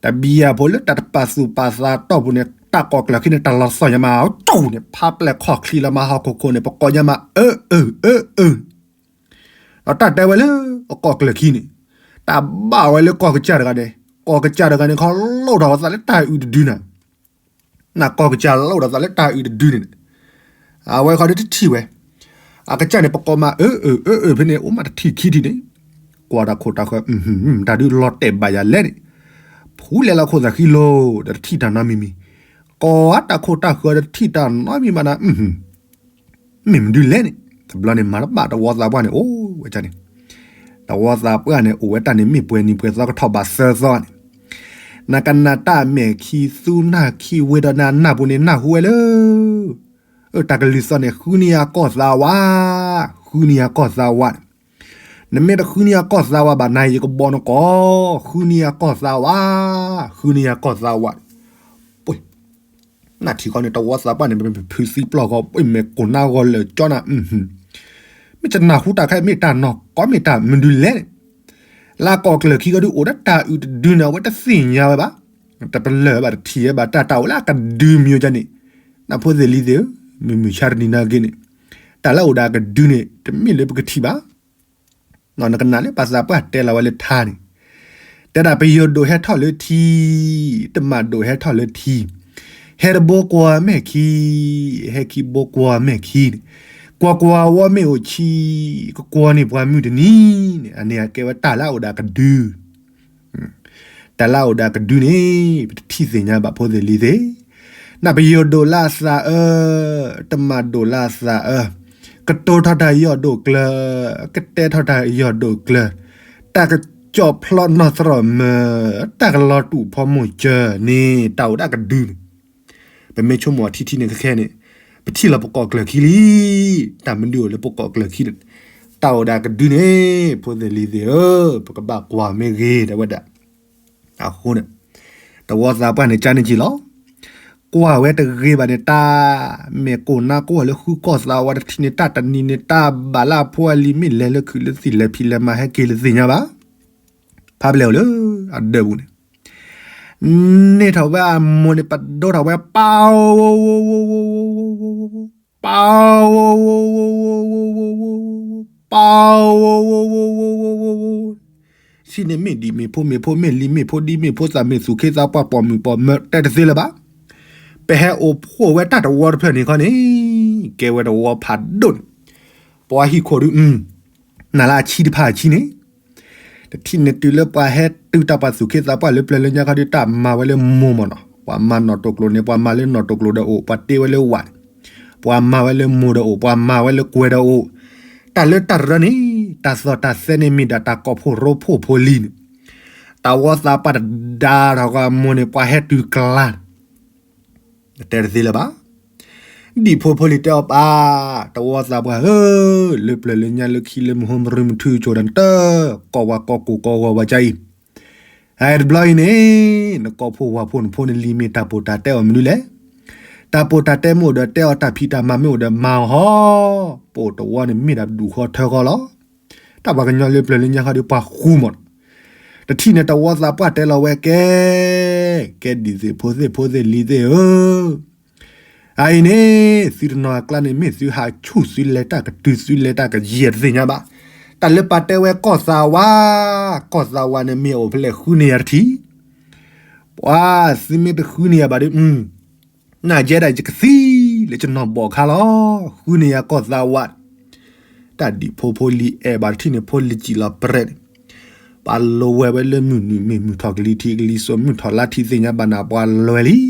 တဘံယၤဖိလၢတၢ်တပာ်သူၣ်ပာ်သးတီၢ်ပူၤန့ၣ် တၢ်ကီၢ်ကျၢၢ်ခံန့ၣ် တၢ်လီၤသီၣ်ညါမး ကၠိၣ်န့ၣ် ဖးပျဲၢ်ခီၣ်ချံလီၤမး ဟီၣ်ခိၣ်ခိၣ်န့ၣ် ပကိးညါမး အၢအၢ အၢအၢ ဒီးတၢ်တဲဝဲလၢ အကီၢ်ကျၢၢ်ခံန့ၣ်, တၢ်ဘၣ်ဝဲလၢကီၢ်ကစၢ်တဂၤန့ၣ်, ကီၢ်ကစၢ်တဂၤန့ၣ် ခီလိၣ်ထီၣ်အသးလၢတၢ်အုးတဒုန့ၣ်, နကီၢ်ကစၢ်လိၣ်ထီၣ်အသးလၢတၢ်အုးတဒုန့ၣ်, အဝဲခီဒုတထံၣ်ဝဲ, အကစၢ်န့ၣ် ပကိးမး အၢအၢ အၢအၢ ဖဲန့ၣ် အိၣ်မးတထံၣ်ခံထံၣ်န့ၣ်, ကွၢ်တၢ်ခိၣ်တၢ်ဃၢၤ, တၢ်ဒုးလီၤတဲာ်ဘၣ်ယၤလဲၣ်န့ၣ်, ဖူလဲၤလီၤခိၣ်သးဃံလိၤ ဒီးတထံၣ်တၢ်နီတမံၤမံၤ, ကိးတၢ်ခိၣ်တၢ်ဃၢၤဒီးတထံၣ်တၢ်နီတမံၤမံၤနၤ မ့ၢ်မနုၤလဲၣ်န့ၣ်, တဘျီန့ၣ် မၤတဘၣ်တဝီသးပှၢ်န့ၣ် အိၣ်ဝဲန့ၣ်, တဝီသးပှၢ်န့ၣ် အိၣ်ဝဲတၢ်န့ၣ် မ့ၢ်ပှဲၤနံၤပှဲၤသီကထီၣ်ဘးသၢသီန့ၣ်, နကနၣ်တၢ်မဲာ်ခံသူနၢ်ခံဝ့ဒီး နနၢ်ပူၤန့ၣ် နၢ်ဟူဝဲလၢ အၢ တၢ်ကလုၢ်သီၣ်န့ၣ် ဃုန့ၢ်ယၤကီၢ်သးဝး, ဃုန့ၢ်ယၤကီၢ်သးဝးန့ၣ်, နမ့ၢ်တဃုန့ၢ်ယၤကီၢ်သးဝးဘၣ် နၤယကဘီနကိး, ဃုန့ၢ်ယၤကီၢ်သးဝး, ဃုန့ၢ်ယၤကီၢ်သးဝးန့ၣ်, ပှ့ၤ နၢ်ထံၣ်ဃီန့ၣ် တဝီသးပှၢ်န့ၣ် မ့ၢ်ဖုသံပျီၢ်ဃီ ပှ့ၤမဲာ်ကိၢ်နါဂီၤလၢာ်ကၠီနၤ, မ့ၢ်တနၢ်ဟူတၢ်ခဲ မ့ၢ်တၢ်နီၢ်ကီ မ့ၢ်တၢ်မနုၤလဲၣ်န့ၣ်, လၢကီၢ်ကျၢၢ်ခံကီဒု အိၣ်ဒီးတၢ်အုးတဒုန့ၣ် အဝဲတသ့ၣ်ညါဝဲဘၣ်, တပလၢၢ်ဘၣ် တထံၣ်ဝဲဘၣ် တၢ်တၢ်အိၣ်လၢအကဒုမံၤကန့ၣ်, နၢ်ဖိသ့ၣ်လံၤသ့ၣ်ဧၢ, မုၢ်မုၢ်ဆါတနံၤနာ်က့န့ၣ်, တၢ်လၢအိၣ်ဒီးအကဒုန့ၣ် တမ့ၢ်လၢပကထံၣ်ဘၣ် နကနၣ်လၢပှၤသးပှၢ်တဲလီၤဝဲလၢထါန့ၣ်, တဲဒၣ်ပယိၤဒိၣ်ဟဲထီၣ်လၢထံ, တမၣ်ဒိၣ်ဟဲထီၣ်လၢထံ, ဟဲတဘိကွၢ်မဲာ်ခံ, ဟဲခံဘိကွၢ်မဲာ်ခံန့ၣ်, ကွၢ်ကွၢ်ဝီမ့ၢ်အိၣ်ဆံ, ကကွၢ်န့ၢ်ပှၤမုၢ်တနံၤန့ၣ်, အန့ၣ်အကဲဝဲတၢ်လၢအအိၣ်ဒီးအကဒု တၢ်လၢအအိၣ်ဒီးအကဒုန့ၣ် ပတထံၣ်သ့ၣ်ညါဘၣ်ဖိသ့ၣ်လံၤသ့ၣ်, နၢ်ပယိၤဒိၣ်လၢအသးအၢ, တမၣ်ဒိၣ်လၢအသးအၢ, ကတိၤထီၣ်တၢ်ယီၢ်ဒိၣ်ကျၢၤ, ကတဲထီၣ်တၢ်ယီၢ်ဒိၣ်ကျၢၤ, တၢ်ကစီၣ်ဖျီနီၢ်သရိာ်မၢ, တၢ်ကလီၤတူာ်ဖီမိၢ်ကၢန့ၣ် တၢ်အိၣ်ဒီးအကဒုန့ၣ် ပမ့ၢ်ဆိကမိၣ်အထံထံန့ၣ်ခဲခဲန့ၣ်, ပထံၣ်လီၤပကိးကျၢၢ်ခံလံ, တၢ်မနုၤအိၣ်လၢပကိးကျၢၢ်ခံန့ၣ်, တၢ်အိၣ်ဒီးအကဒုန့ၣ် ဖိသ့ၣ်လံၤသ့ၣ်ဧၢ, ပကဘၣ်ကွၢ်မ့ၢ်ဂ့ၤဒၣ်ဝဲဒၣ်, အဃိန့ၣ်, တဝီသးပှၢ်န့ၣ် ကန့ၣ်က့ၤလီၤ, ကွၢ်ဝဲတဂ့ၤဘၣ်န့ၣ် တၢ်မဲာ်ကိၢ်နါကိၢ်လၢဃုကီၢ်သးဝးတထံၣ်န့ၣ် တၢ်တနံၤန့ၣ် တၢ်ဘၣ်လၢအဖိအလံၤမ့ၢ်လဲၤလၢခုးလၢသံၣ်လဲၤဖံးလဲၤမၤဟဲက့ၤလၢသ့ၣ်ညါဘၣ်, ဖးပျဲၢ်အိၣ်လၢ, အဒၢးပူၤန့ၣ် န့ၢ်ထီၣ်ဝဲအမိၢ်န့ၣ် ပဒိထီၣ်ဝဲ ပၢ်ဧၢ, ပၢ်ဧၢ, ပၢ်ဧၢ, ထံၣ်န့ၣ်မ့ၢ်ဒံးမ့ၢ်ဖိမ့ၢ်ဖိမ့ၢ်လံၤမ့ၢ်ဖိဒံမ့ၢ်ဖိသၣ်မ့ၢ်သူၣ်ခ့သးပှၢ်ပိာ်မုၣ်ပိာ်မၢၤတဲတသ့လၢၤဘၣ်, ပဟဲအိၣ်ဖှိၣ်ဝဲတၢ်တဝီတဖျၢၣ်န့ၣ်ခီန့ၣ်, ကဲဝဲတဝီဖးဒိၣ်န့ၣ်, ပှၤဟံၣ်ခိၣ်ဒုး နၤလၢအဆံတဖၣ်အဆံန့ၣ်, တထံၣ်န့ၣ်တုၤလၢပှၤဟဲတုၤတၢ်ပှၤသူၣ်ခ့သးပှၢ်လၢပျၢၤလၢညါခီဒုး တၢ်မၤဝဲလၢမိၢ်မၢ်နီၤ, ပှၤမၤနီၣ်တိၢ်ကျိၤန့ၣ် ပှၤမၤလၢနီၣ်တိၢ်ကျိၤဒီးအိၣ်, ပှၤတ့ဝဲလၢဝၣ်န့ၣ်, ပှၤမၤဝဲလၢမိၢ်ဒီးအိၣ်, ပှၤမၤဝဲလၢကွဲၤဒီးအိၣ်, တၢ်လၢတၢ်ရၢန့ၣ်, တၢ်သီၣ်တၢ်သဲန့ၣ်မ့ၢ်ဒၣ်တၢ်ကိးဖှိၣ်ရိဖှိၣ်ဖိလံၤန့ၣ်, တၢ်ဝီသးပှၢ်တဒါထီၣ်ဂီၤအမိၢ်န့ၣ် ပှၤဟဲတုၤကျါန့ၣ် နတဲတသ့လၢၤဘၣ်. ဒံၣ်ဖိဖိလံၤတဲအီၤပၢ်, တဝီသးပှၢ်ဧၢ, လၢပျၢၤလၢညါလၢခံလၢမုၢ်ဟိမုၢ်ရုံမုၢ်ထူကၠိတၢ်နတၢ်, ကိးဝၤကိးကိးကိးဂီၤဝၤကါအံၤ, အတဘျီအံၤန့ၣ်, နကိးဖိဝၤဖိနဖိနလံၤမ့ၢ်တၢ်ပိာ်တၢ်တဲအီၤမနုၤလဲၣ်. တၢ်ပိာ်တၢ်တဲမ့ၢ်အိၣ်ဒီးတဲအီၤ, တၢ်ဖံးတၢ်မၤမ့ၢ်အိၣ်ဒီးမၤအီၤဟီ, ပအိၣ်တဝီန့ၣ်မ့ၢ်ဒၣ်ဒူၣ်ဃီထၢဃီလီၤ. တၢ်ပှၤကညီလၢပျၢၤလၢညါဃီဒီးပှၤဃူမး, တထံၣ်န့ၣ်တဝီသးပှၢ်တဲလီၤဝဲကဲ, ကဲဒ်သိးဖိသ့ၣ်ဖိသ့ၣ်လံၤသ့ၣ်ဧၢ, အအံၤန့ၣ်, သုတနီၤအကျါန့ၣ် မ့ၢ်သုဟးဆူၣ်သုလဲၤတၢ်ကတုၤသုလဲၤတၢ်ကယဲၢ်တသ့ၣ်ညါဘၣ်. တၢ်လၢပှၤတဲဝဲကီၢ်သးဝါ, ကီၢ်သးဝါန့ၣ်မ့ၢ်အိၣ်ဖဲလဲၣ်ဃုန့ၢ်ယၤတထံၣ်, ပှၤသုမ့ၢ်တဃုန့ၢ်ယၤဘၣ်ဒီး နကဲဒၣ်ယကသံလၢယနီၢ်ဘီၣ်ခါလီၤ. ဃုန့ၢ်ယၤကီၢ်သးဝါ, တၢ်ဒံၣ်ဖိဖိလံၤအဲၣ်ဘၣ်တထံၣ်န့ၣ် ဖိလံၤစံၣ်လီၤပရဲၣ်န့ၣ်, ပှၤလိဝဲဝဲလၢမုၢ်နုာ်မ့ၢ်မုၢ်ထီၣ်ကလံၤထံးကလံၤစိး မုၢ်ထီၣ်လါထံးသ့ၣ်ညါဘၣ်နၤပှၤလွဲလံ.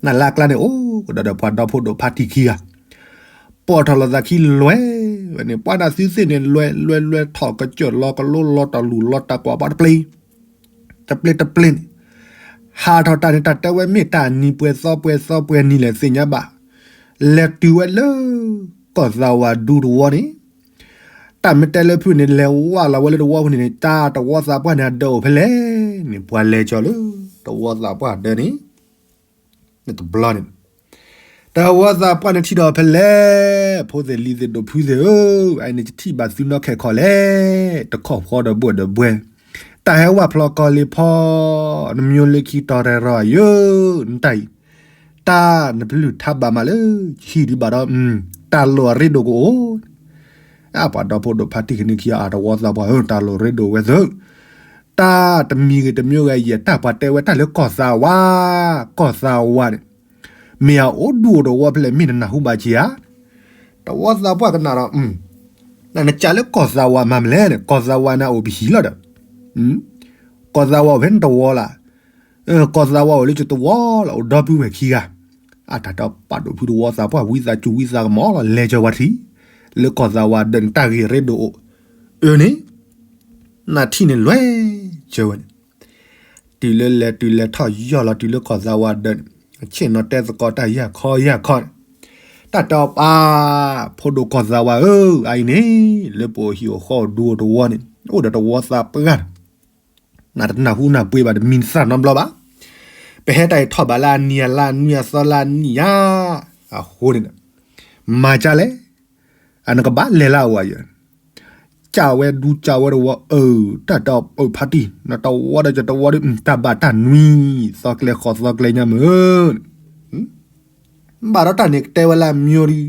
နလၢအကျါန့ၣ်အိၣ်ကဒီးဒီးပှၤဒီဖိဒိၣ်ဖါတံၢ်ခံဂၤ, ပိာ်ထီၣ်လိာ်သးခံလွဲဝဲန့ၣ် ပှၤဒၣ်သုသ့ၣ်န့ၣ် လွဲလွဲလွဲထီၣ်ကစၢၢ်လီၤကလိလီၤတၢ်လူၢ်လီၤတၢ်ကွၢ်ပှၤတပျ့ၤ တပျ့ၤတပျ့ၤန့ၣ်, ဟးထီၣ်တၢ်န့ၣ် တၢ်တဲဝဲမ့ၢ်တၢ်နံၤပှဲၤသီပှဲၤသီပှဲၤနံၤလဲၣ်သ့ၣ်ညါဘၣ်, လဲၤတုၤဝဲလၢ ကီၢ်သးဝါဒူတဝီန့ၣ်, တၢ်မ့ၢ်တဲလၢဖုၣ်န့ၣ် လဲၤဝးလီၤဝဲလၢတဝီဖုၣ်န့ၣ်န့ၣ် တၢ်တဝီသးပှၢ်န့ၣ် အဒၢးအိၣ်ဖဲလဲၣ်န့ၣ် ပှၤလဲၤကၠီၤလၢ တဝီသးပှၢ်ဒၢးန့ၣ် တဘျီန့ၣ် တဝီသးပှၢ်န့ၣ်ထံၣ်ဒီးဖဲလဲၣ်, ဖိသ့ၣ်လံၤသ့ၣ်ဒိၣ်ဖုသ့ၣ်ဧၢ, အအံၤန့ၣ်ယထံၣ်ဘၣ်သုနီၢ်ခဲခီလဲၣ်, တခီၣ်ဃီဒီးဘှဲၣ်ဒီးဘှဲၣ်, တၢ်ဟဲဝၣ်ဖျိးကီၢ်လ့ၤဖီ, နမိၢ်လၢခံတီၤရဲၣ်ရီၤယၢ, နတၢ်အံၤ, တၢ်နပလုၢ်ထါဘၣ်မးလၢ ယဟံၣ်ဒံးဘၣ်ဒီး, တၢ်လိၣ်အရ့ဒိၣ်ကအိၣ် အပှၤဒီဖိဒိၣ်ဖါတံၢ်ကန့ၢ်ခံဂၤအတဝီသးပှၢ်ဧၢ, တၢ်လိၣ်ရ့ဒိၣ်ဝဲသၢ, တၢ်တမံၤဂ့ၤတမံၤဂ့ၤယဲၢ် တၢ်ပှၤတဲဝဲတၢ်လၢကီၢ်သးဝါ, ကီၢ်သးဝါန့ၣ်, မ့ၢ်အအိၣ်ဒူအိၣ်တဝီဖဲလဲၣ် မ့ၢ်နနၢ်ဟူဘၣ်က့ၤဧါ, တဝီသးပှၢ်ကနၣ်ဒီး, နကးလၢကီၢ်သးဝါမၤမလဲၣ်န့ၣ် ကီၢ်သးဝါန့ၣ်အိၣ်ပဟံၣ်လီၤဒီး, ကီၢ်သးဝါအိၣ်ဖဲနတဝီလၢ် ကီၢ်သးဝါအိၣ်လၢယတဝီလီၤ အိၣ်ဒီပုၢ်ဝဲၢ်ခံဂၤ, အတၢ်တပာ်ဒိၣ်ဖုတဝီသးပှၢ်ဝံသးစူၤဝံသးကမီၤလီၤ လဲၤကၢၤဝဲတထံၣ်, လၢကီၢ်သးဝါဒၢးန့ၣ် တၢ်ဂ့ၢ်ရ့ဒိၣ်အိၣ်, အၢန့ၣ်, နထံၣ်န့ၣ်လွဲကၢၤဝဲန့ၣ်, တုၤလၢလဲၤတုၤလဲၤထီၣ်ယီၢ်လီၤတုၤလၢကီၢ်သးဝါဒၢးန့ၣ်, ဆ့ၣ်နီၤတဲသကိးတၢ်ယၢ်ခီယၢ်ခီန့ၣ်, တၢ်တဲအီၤပၢ်, ဖိဒိၣ်ကီၢ်သးဝါဧၢ, အအံၤန့ၣ်, လၢပအိၣ်ဟံၣ်အိၣ်ဃီအိၣ်ဒူအိၣ်တဝီန့ၣ်, အိၣ်ဒီးတဝီသးပှၢ်န့ၣ် နတနၢ်ဟူနၢ်ပှ့ၤဘၣ်တမံၤနသၣ်နီတဘျီဘၣ်. ပဟဲတၢ်အံၤထီၣ်ဘးလၢအနံၤအလါအနွံအသီလါအနံၣ်ဧါ, အဃိန့ၣ်ဒီး, မၤကၢ်လဲၣ်, အနကဘၣ်လဲၤလၢအဝၤယဲ, ကၢ်ဝဲဒူကၢ်ဝဲတဝီအၢ, တၢ်တအၢဖါတံၢ် နတဝီဒီးယတဝီဒီး တၢ်ဘၣ်တၢ်နွံ, သီကျဲဃီသီကျဲညါမုၢ် ဘၣ်ဒီးတၢ်န့ၣ်ကတဲဝဲလၢအမံၤဒီး,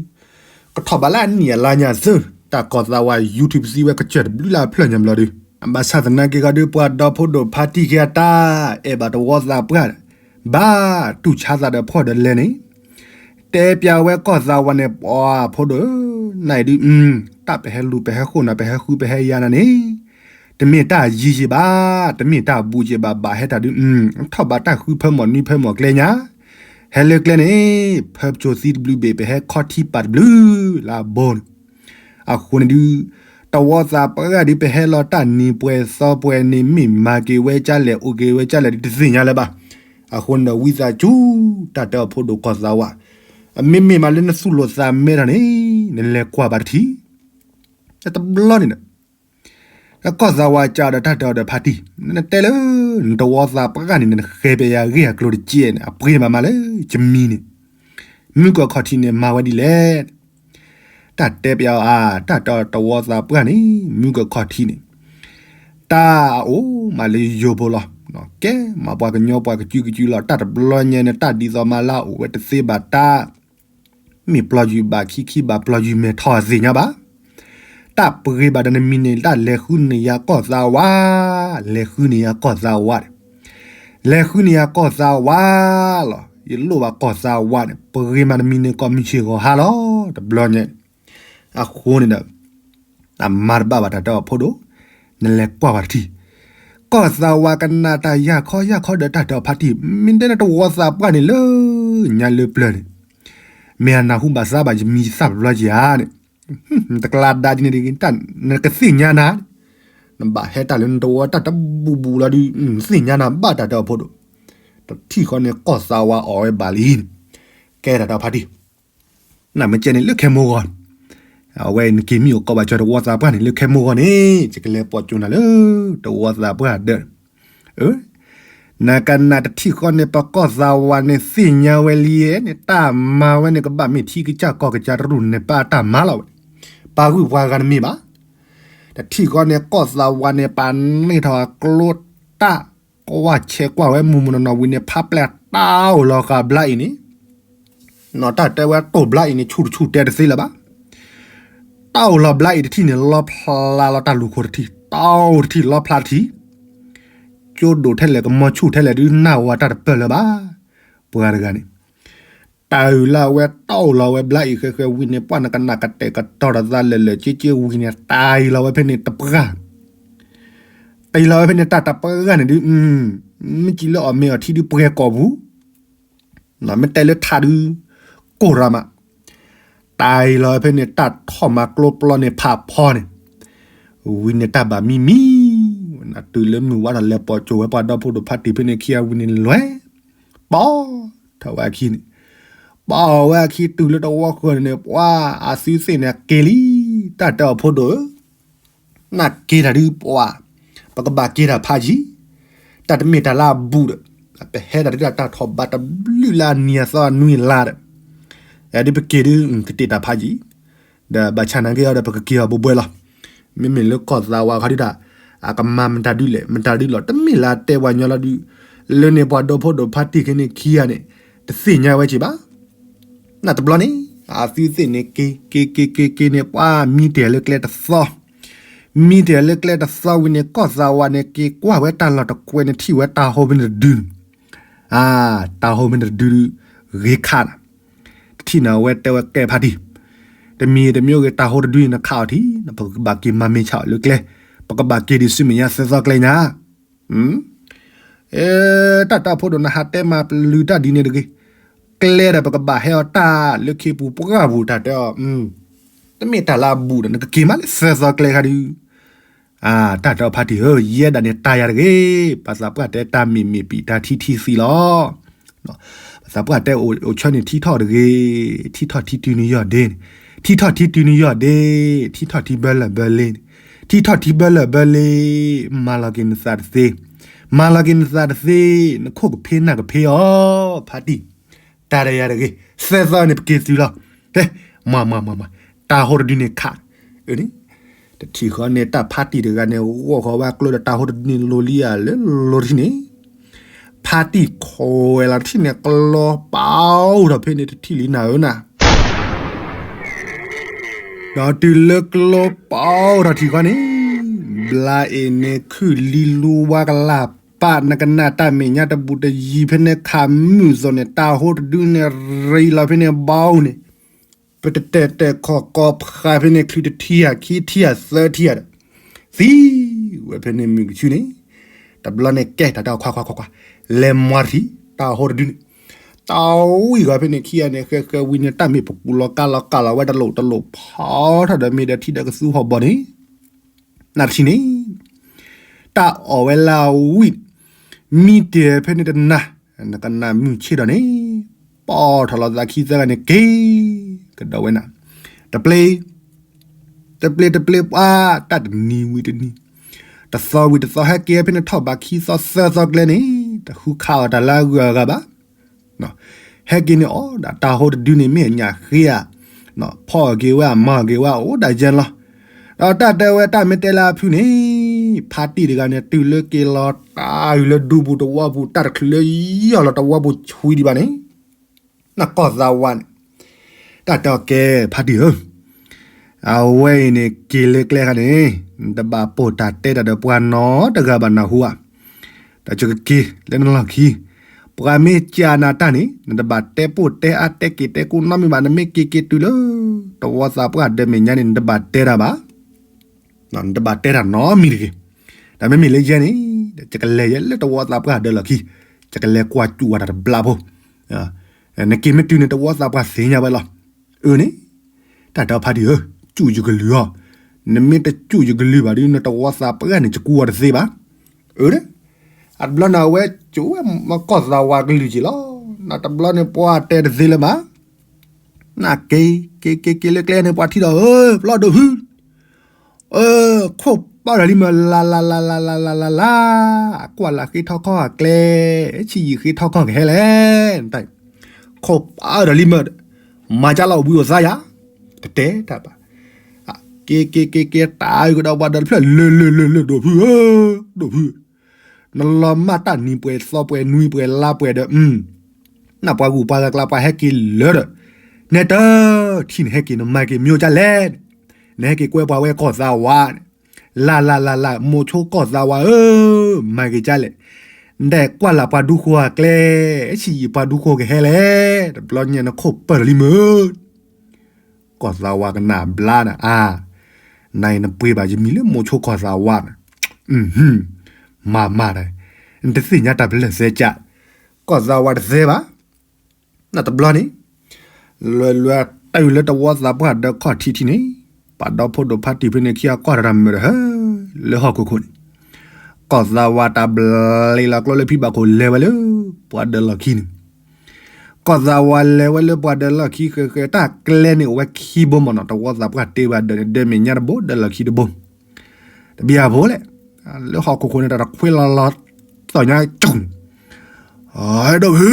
ကထီၣ်ဘးလၢအနံၣ်အလါညါသၢ, တၢ်ကီၢ်သးဝါ YouTube သံဝဲကစၢၢ်တဘျုးလၢအဖျၢၣ်ညါဘျီဒီး, ဘၣ်ဆၣ်သနာ်က့ဂီၤဒုး ပှၤဒီဖိဒိၣ်ဖါတံၢ်ခံဂၤတၢ်အဲၣ်ဘၣ်တဝီသးပှၢ်, ဘၣ်တူၢ်ဆါသးဒီးဖှီၣ်ဒီးလဲၣ်န့ၣ်, တဲပျးဝဲကီၢ်သးဝါန့ၣ် ပှၤဖိဒိၣ်ဧၢ, နအံၤဒုး, တၢ်ပဟဲလူၤပဟဲဃိၣ်နၤ ပဟဲဃုပဟဲယၤနၤန့ၣ် တမ့ၢ်တၢ်ယံၤယံၤဘၣ်, တမ့ၢ်တၢ်ဘူးက့ၤဘၣ်, ဘၣ်ဟဲတၢ်ဒုး, ထီၣ်ဘးတၢ်ဃုဖၢမီၢ်နွံဖၢမီၢ်ကျဲညါ, ဟဲလၢကျဲန့ၣ်, ဖၢပစိၤသံတဘျုးဘ့ၣ် ပဟဲခီထံပာ်တဘျုးလၢအဘီန့ၣ်, အဃိန့ၣ်ဒုး, တဝီသးပှၢ်ဂၤဒုး ပဟဲလီၤတၢ်နံၤပှဲၤသီပှဲၤန့ၣ် မ့ၢ်မၤက့ၤဝဲကၢ်လဲၣ် အိၣ်က့ၤဝဲကၢ်လဲၣ်ဒုး တသ့ၣ်ညါလၢၤဘၣ်. အဃိန့ၣ်ဒီးဝံသးစူၤ တၢ်တဲအီၤဖိဒိၣ်ကီၢ်သးဝါ, အမ့မ့ၢ်မးလၢနသူၣ်လိာ်သးမဲထီၣ်န့ၣ်, နလဲၤကွၢ်ဘၣ်တထံၣ်, တဘျီန့ၣ်ဒီး ကီၢ်သးဝါကဒီးတၢ်တဲအီၤဒီးဖါတံၢ်, နတဲလၢ နတဝီသးပှၢ်ဂၤန့ၣ် နဃဲၤပယၤဂ့ၢ်အကျိၤတကဲန့ၣ် အပှ့ၤမးမးလၢ ယမံၤန့ၣ်, မုၢ်ကီၢ်ခီၣ်ထံးန့ၣ် မၤဝဲဒ်လဲၣ်. တၢ်တဲပယၤအီၤ, တၢ်တဲအီၤတဝီသးပှၢ်န့ၣ် မုၢ်ကီၢ်ခီၣ်ထံးန့ၣ်, တၢ်အအိၣ်မးလၢယိၤဖိလီၤ. ကဲမးပှၤကညီပှၤကစုကစုလီၤ. တၢ်တဘျီညါန့ၣ် တၢ်ဒ်သိးမးလၢအအိၣ်ဝဲတသ့ဘၣ်တၢ် မ့ၢ်ပျီယုာ်ဘၣ်ခံခံဘၣ် ပျီယုာ်မဲာ်ထီၣ်သ့ၣ်ညါဘၣ်. တၢ်ပှ့ၤဘၣ်ဒီးနမံၤန့ၣ် တၢ်လဲၤဃုန့ၢ်ယၤကီၢ်သးဝါ, လဲၤဃုန့ၢ်ယၤကီၢ်သးဝါန့ၣ်, လဲၤဃုန့ၢ်ယၤကီၢ်သးဝါလီၤ. ယလိၣ်ဘၣ်ကီၢ်သးဝါန့ၣ် ပှ့ၤမးနမံၤန့ၣ် ကီၢ်မုၢ်ဆ့ၣ်ဂီၤဟါလီၤ. တဘျီညါ အဃိန့ၣ်ဒီး အမၤတဘၣ်ဘၣ်တၢ်တဲအီၤဖိဒိၣ်, နလဲၤကွၢ်ဝဲတထံၣ်, ကီၢ်သးဝါကနၣ်တၢ်ယၢ်ခီယၢ်ခီဒီးတၢ်တဲအီၤဖါတံၢ်, မ့ၢ်တဲနတဝီသးပှၢ်န့ၣ်လၢ ညါလၢပျၢၤန့ၣ်, မ့ၢ်အနၢ်ဟူဘၣ်သးဘၣ်ယမံၤသၣ်တဘျီက့ၤဧါန့ၣ်, တကျါဒါဒ်န့ၣ် နကသ့ၣ်ညါနၤ, နဘၣ်ဟဲတၢ်လၢနတဝီတၢ်တဘူၣ်ဘူၣ်လီၤဒုး သ့ၣ်ညါနၤဘၣ်တၢ်တဲအီၤဖိဒိၣ်, တ ထံၣ်ဃီန့ၣ် ကီၢ်သးဝးအီၣ်ဝဲဘၣ်လံန့ၣ်, ကဲတၢ်ဒီးဖါတံၢ်, နမ့ၢ်ကဲန့ၣ်လၢခဲမိၢ်ဂီၤ, အဝဲနက့ၤမံအိၣ်ကီးဘၣ်ကၠီတဝီသးပှၢ်န့ၣ် လၢခဲမိၢ်ဂီၤန့ၣ် ယကလဲၤပိာ်ကၠိနၤလၢ တဝီသးပှၢ်ဒၢး, နကနၣ်တထံၣ်ဃီန့ၣ် ပကီၢ်သးဝးန့ၣ် သ့ၣ်ညါဝဲလံန့ၣ် တၢ်မၤဝဲန့ၣ် ကဘၣ်မ့ၢ်ထံကစၢ်ကီၢ်ကစၢ်တရူၢ်န့ၣ် ပာ်တၢ်မၤလီၤဝဲ, ပာ်ဂုၢ်ပှၤဂၤတမ့ၢ်ဘၣ်. တထံၣ်ဃီန့ၣ် ကီၢ်သးဝးန့ၣ် ပာ်န့ၢ်ထီၣ်အကျိတၢ် ကွၢ်ဆဲးကွၢ်ဝဲမုၢ်မုၢ်နီၢ်နီၢ်ဝံၤန့ၣ် ဖးပျဲၢ်တၢ်အိၣ်လီၤဃာ်ဘျါအံၤန့ၣ်, နီၢ်တၢ်တဲဝဲတိၢ်ဘျါအံၤန့ၣ် ဆူၣ်တဆူၣ်တဲတသ့လၢၤဘၣ်. တၢ်အိၣ်လီၤဘျါအံၤတထံၣ်န့ၣ် လီဖျါလီၤတၢ်လူၢ်ခိၣ်တထံၣ်, တၢ်အိၣ်တထံၣ်လီဖျါတထံၣ်, ကၠိဒိၣ်ထဲလဲၣ် ကမီၤဆူၣ်ထဲလဲၣ်ဒုး နၢ်ဝဲတၢ်တပၢၢ်လၢၤဘၣ်. ပှၤတဂၤန့ၣ် တၢ်အုၣ်လၢအဝဲတၢ်အိၣ်လီၤဝဲဘျါအံၤဃဲဃဲဝံၤန့ၣ် ပှၤနကနၣ်ကတဲာ်ကတီၤတသးလၢာ်လၢာ်က့က့ဝံၤန့ၣ် တၢ်အုၣ်လီၤဝဲဖဲန့ၣ်တပှၢ်, တၢ်အုၣ်လီၤဝဲဖဲန့ၣ်တၢ်တပှၢ်န့ၣ်ဒုး, မ့ၢ်ကံလၢအီၣ်မ့ၤအီထံဒုးပှဲၤကိာ်ပူၤ မ့ၢ်တဲလၢထးဒုး ကိၢ်ရၤမး, တၢ်အုၣ်လီၤဝဲဖဲန့ၣ် တၢ်ထီၣ်မၤကျိပျီန့ၣ်ဖးဖီန့ၣ်, ဝံၤန့ၣ်တၢ်ဘၣ်မံမံ, ဝဲနတုၤလၢမုၢ်ဝါထီၣ်လဲၤပိာ်ကၠိဝဲပှၤဒီဖိဒိၣ်ဖါတံၢ်ဖဲန့ၣ်ခံဂၤဝံၤန့ၣ်လွဲၢ်, ပီၢ်ထီၣ်ဝဲအခံန့ၣ်, ပီၢ်ဝဲအခံတုၤလၢတဝီဃၢၤန့ၣ် ပှၤအသုသ့ၣ်န့ၣ်က့ၤလံ, တၢ်တဲအီၤဖိဒိၣ်ဧၢ နက့ၤတၢ်ဒုးပှၤ, ပကဘၣ်က့ၤတၢ်ဖးယံၤ, တၢ်တမ့ၢ်တၢ်လၢအဘူးဒီး, ပဟဲတၢ်ဒုးတၢ်ထီၣ်ဘးတဘျုးလၢအနံၤအသီအနွံအလါဒီး, ယဒုးပက့ၤဒုး ကတ့ၢ်တၢ်ဖးယံၤ, ဒီးဘၣ်ဆၣ်နာ်က့ၤအီၤဒီးပကက့ၤအီၤဘှဲဘှဲလီၤ. မ့မ့ၢ်လၢကီၢ်သးဝးခီဒုးတၢ်, အကမၤမတၤဒုးလဲၣ် မတၤဒုးလီၤ တမ့ၢ်လၢအတဲပှၤညီလီၤဒုး, လၢန့ၣ်ပှၤဒီဖိဒိၣ်ဖါတံၢ်ခဲန့ၣ်ခံဂၤန့ၣ်, တသ့ၣ်ညါဝဲက့ၤဘၣ် နတဘျီန့ၣ်, အသုသ့ၣ်န့ၣ်က့ၤ, က့ၤက့ၤက့ၤက့ၤန့ၣ် ပှၤမံတ့ၢ်လၢကျဲတသီ, မံတ့ၢ်လၢကျဲတသီဝံၤန့ၣ် ကီၢ်သးဝးန့ၣ် က့ၤကွၢ်ဝဲတၢ်လီၢ်တကွဲးန့ၣ် ထံၣ်ဝဲတၢ်ဟိဖဲန့ၣ်တဒုန့ၣ်, တၢ်ဟိဖဲန့ၣ်တဒုဒုး, ဂ့ၤခးနၤ, တထံၣ်န့ၣ်အဝဲတဲဝဲကဲဖါတံၢ်, တမံၤတမံၤအိၣ်ဂ့ၤ တၢ်ဟိတဒုန့ၣ်နခးအီၤထံၣ်, ပကဘၣ်က့ၤမၤမ့ၢ်ဆၣ်အီၤလၢကျဲ, ပကဘၣ်က့ၤဒံးဆူမဲာ်ညါသၢသီကျဲညါ အဲ, တၢ်တၢ်ဖိဒိၣ်နဟးတဲမၤပလုၢ်တၢ်ဒ်န့ၣ်တဂ့ၤ, ကျဲဒီးပကဘၣ်ဟဲအီၤတၢ်လၢခ့ပူၤပှၢ်ပူၤတၢ်တဲအီၤ, တမ့ၢ်တၢ်လၢအဘူးဒီး နကက့ၤမးလၢသၢသီကျဲခါဒုး, တၢ်တဲအီၤဖါတံၢ်ဧၢ, ယဲဒၣ်န့ၣ်တၢ်ယၤတဂ့ၤ, ပှၤသးပှၢ်တဲတၢ်မ့ၢ်မ့ၢ်ပံာ်တၢ်ထံထံသံလီၤ ပှၤသးပှၢ်တဲအိၣ်ဆၢန့ၣ် ထံထီၣ်တဂ့ၤ, ထံထီၣ်ထံတုၤနယီၢ်ဒ့, ထံထီၣ်ထံတုၤနယီၢ်ဒ့, ထံထီၣ်ထံဘၢလၢၢ်ဘၢလ့န့ၣ်, ထံထီၣ်ထံဘၢလၢၢ်ဘၢလ့, မၤလီၤက့ၤနသးတသ့, မၤလီၤက့ၤနသးတသ့, နခိၣ်ကဖ့နၢ်ကဖ့အီၤ, ဖါတံၢ်, တၢ်တယၤတဂ့ၤ, သၢသီန့ၣ်ပက့ၤတုၤလီၤ, မၤမၤမၤမၤ, တၢ်ဟိတဒုန့ၣ်ခး, န့ၣ် တထံၣ်ဃီန့ၣ် တၢ်ဖါတံၢ်တဂၤန့ၣ် ဂီၢ်ဃီၤဝဲကျိဒီးတၢ်ဟိတဒုန့ၣ်လိၤလံဧါလၢလိၤထံန့ၣ်, ဖါတံၢ်ခိးဝဲလီၤထံၣ်န့ၣ် ကျိပာ်အိၣ်ထီၣ်ဖဲန့ၣ်တထံၣ်လံနၤဧၢနၤ, ဒီးတုၤလၢကျိပာ်အိၣ်ထီၣ်ထံၣ်ဃီန့ၣ်, ဘျါအ့ၣ်န့ၣ်ခုၣ်လံလူဝါကလၢ်ပာ် နကနၣ်တၢ်မဲာ်ညါတဘူးတယံၤဖဲန့ၣ်ခးမုၢ်သိးန့ၣ် တၢ်ဟိတဒုန့ၣ် ရံလီၤဖဲန့ၣ်ဘီန့ၣ် ပတတဲာ်တဲာ်ခီၣ်ကီၢ်ဖးဖဲန့ၣ် ချုးတထံၣ်ဧါ ခံထံၣ်ဧါ သၢထံၣ်ဧါဒီး သံဝဲဖဲန့ၣ်မုၢ်ကဆူန့ၣ်, တဘျီန့ၣ်ကဲတၢ်တဲအီၤခွါခွါခွါခွါ, လဲၤမၤတထံၣ် တၢ်ဟိတဒုန့ၣ်, တၢ်ဝံၣ်ဃီဖဲန့ၣ်ခံဂၤန့ၣ် ဃဲဃဲဝံၤန့ၣ် တၢ်မ့ၢ်ပကူလီၤကါလီၤကါလီၤဝဲတလိၣ်တလိၣ်ဖီထီၣ်ဒီးမ့ၢ်ဒီးထံဒီးကသူဟီၣ်ဘီန့ၣ် နတထံၣ်န့ၣ် တၢ်အီၣ်ဝဲလၢအဝံၣ်, မံတ့ၢ်ဖဲန့ၣ်တနၤ, နကနၣ်မုၢ်ဆ့ၣ်ဒီးန့ၣ်, ပီၢ်ထီၣ်လီၤသးခံသၢဂၤန့ၣ်က့ၤ, ကဒီးဝဲနၤ, တပျ့ၤ, တပျ့ၤတပျ့ၤပှၤ, တၢ်တနံၤဝံၤတနံၤ, တသီဝံၤတသီ ဟဲက့ၤဖဲန့ၣ်ထီၣ်ဘးခံသီသၢသီကျဲန့ၣ်, တဃုခးအီၤတၢ်လၢအဂုၤအဂၤဘၣ် ဟဲက့ၤန့ၣ်အီၣ်ဒၣ်တၢ်ဟိတဒုန့ၣ် မ့ၢ်အညၣ်ဃ့ဧါ, ဖီၣ်အီၣ်က့ၤဝဲ အမၤအီၣ်က့ၤဝဲ အိၣ်ဒၣ်ယဲလီၤ. ဒီးတၢ်တဲဝဲတၢ်မ့ၢ်တဲလၢအဖုၣ်န့ၣ်, ဖါတံၢ်တဂၤန့ၣ် တုၤလၢက့ၤလီၤတၢ်အုၣ်လၢဒူပူၤတဝီပူၤ တၢ်တချုးလၢယီၢ်လီၤတဝီပူၤဆှံဒံးဘၣ်န့ၣ်, နၢ်ကီၢ်သးဝးန့ၣ် တၢ်တဲအီၤကဲဖါတံၢ်ဧၢ အဝဲအံၤန့ၣ် က့ၤလၢကျဲခါန့ၣ် နတဘၣ်ပိာ်တၢ်တဲတၢ်ဒီးပှၤနီတဂၤဘၣ်နၢ်ဟူဧါ. ဒီးယကက့ၤလၢနလီၢ်ခံ, ပှၤမ့ၢ်ကၢနၤတၢ်န့ၣ် နတဘၣ်တဲပိာ်တဲအါတဲက့ၤတဲကိးနီတမံၤဘၣ်. နမ့ၢ်က့ၤက့ၤတုၤလၢ တဝီသးပှၢ်ဒၢးမဲာ်ညါန့ၣ် နတဘၣ်တဲတၢ်ဘၣ် နတဘၣ်တဲတၢ်နီတမံၤတဂ့ၤ. ဒီးမ့မ့ၢ်လၢယဲန့ၣ် ယကလဲၤယဲလၢတဝီသးပှၢ်ဒၢးလီၢ်ခံ, ယကလဲၤကွၢ်စူၣ်ဝဲတၢ်တဘျီဖိ, နက့ၤမ့ၢ်တုၤန့ၣ် တဝီသးပှၢ်သ့ၣ်ညါဝဲလီၤ. အၢန့ၣ်, တၢ်တဲဖါတံၢ်ဧၢ, စူၣ်ယကလုၢ်အီၤ, နမ့ၢ်တစူၣ်ယကလုၢ်ဘၣ်ဒီး နတဝီသးပှၢ်န့ၣ် ယကူအီၤတသ့ဘၣ်. အၢ, အတဘျီန့ၣ် အဝဲ ကၠိဝဲကီၢ်သးဝးကလုၢ်က့ၤလီၤ. နတဘျီန့ၣ် ပှၤတဲတသ့လၢၤဘၣ်. နက့ၤ က့ၤက့ၤက့ၤလၢကျဲန့ၣ် ပှၤထံၣ်ဒီး ဧၢ ပျီဒိၣ်ဖု အၢ ခိၣ်ပၢ်ဒီးလံမၢ လါလါလါလါလါလါလါလါ, ကွၢ်လၢ်ဃ့ထီၣ်ခီၣ်ကျဲ, ဆံးယံာ်ဃ့ထီၣ်ခီၣ်ကဟဲလဲၣ်, ခိၣ်ပၢ်ဒီးလံမၢ, မၤကၢ်လီၤအိၣ်ဘှံးအိၣ်သါယၤ, တတဲတၢ်ဘၣ်. က့ၤက့ၤက့ၤက့ၤ တၢ်အုၣ်ကဒီးပှၤဒီးတဖျၢၣ် လၢလၢလၢလၢ ဒိၣ်ဖုဧၢ, ဒိၣ်ဖု နလီၤမၢ်တၢ်နံၤပှဲၤသီပှဲၤနွံပှဲၤလါပှဲၤဒီး နပှၤဂုၤပှၤဂၤကျါပှၤဟဲက့ၤလၢဒီး, နဲတထံၣ်နဟဲက့ၤနမၤက့ၤမ့ၢ်ကၢ်လဲၣ်, နဟဲက့ၤကွဲပှၤဝဲကီၢ်သးဝးန့ၣ်, လၢ်လၢ်လၢ်လၢ် မိၤဆိကီၢ်သးဝးဧၢ, မၤက့ၤကၢ်လဲၣ်, နကွၢ်လၢ်ပှၤဒူဃိအကျဲ, ဆံးယံာ်ပှၤဒူဃိကဟဲလဲၣ်, တဘျီညါနခိၣ်ပၢၢ်လံမၢ ကီၢ်သးဝးကနၣ်ဘျါနၤ, အါ, နအံၤနပှ့ၤဘၣ်ယမံၤလၢမိၤဆိကီၢ်သးဝးန့ၣ်, မၤမၤဒီး, နတသ့ၣ်ညါတၢ်ပလၢၢ်သဲကၢ်, ကီၢ်သးဝးတသဲဘၣ်, နတဘျီန့ၣ်, လွဲလွဲတၢ်အုၣ်လၢတဝီသးပှၢ်ဒီးခီၣ်ထံးထံးန့ၣ်, ပှၤဒီဖိဒိၣ်ဖါတံၢ်ဖဲန့ၣ်ခံဂၤကွၢ်တၢ်မုာ်ဒီးဟၢ, လၢဟီၣ်ခိၣ်ခိၣ်န့ၣ်, ကီၢ်သးဝးတၢ်ဘျ့လီၤကျိလၢဖံဘၣ်ခိၣ်လဲၤဝဲလၢ, ပှၤဒၢးလီၢ်ခံန့ၣ် ကီၢ်သးဝးလဲၤဝဲလၢပှၤဒၢးလီၢ်ခံဃဲးဃဲး တၢ်ကျဲန့ၣ်အိၣ်ဝဲခံဘိမ့ၢ်နီၤ, တဝီသးပှၢ်တ့ဘၣ်ဒၢးန့ၣ် ဒၢးမဲာ်ညါတဘိ ဒၢးလီၢ်ခံတဘိ, တဘၣ်ဖိလဲၣ်, လၢဟီၣ်ခိၣ်ခိၣ်န့ၣ် တၢ်တခွ့လီၤလီၤ, သီၣ်ညါကၠူၣ်, အဲၣ်ဒိးဖု,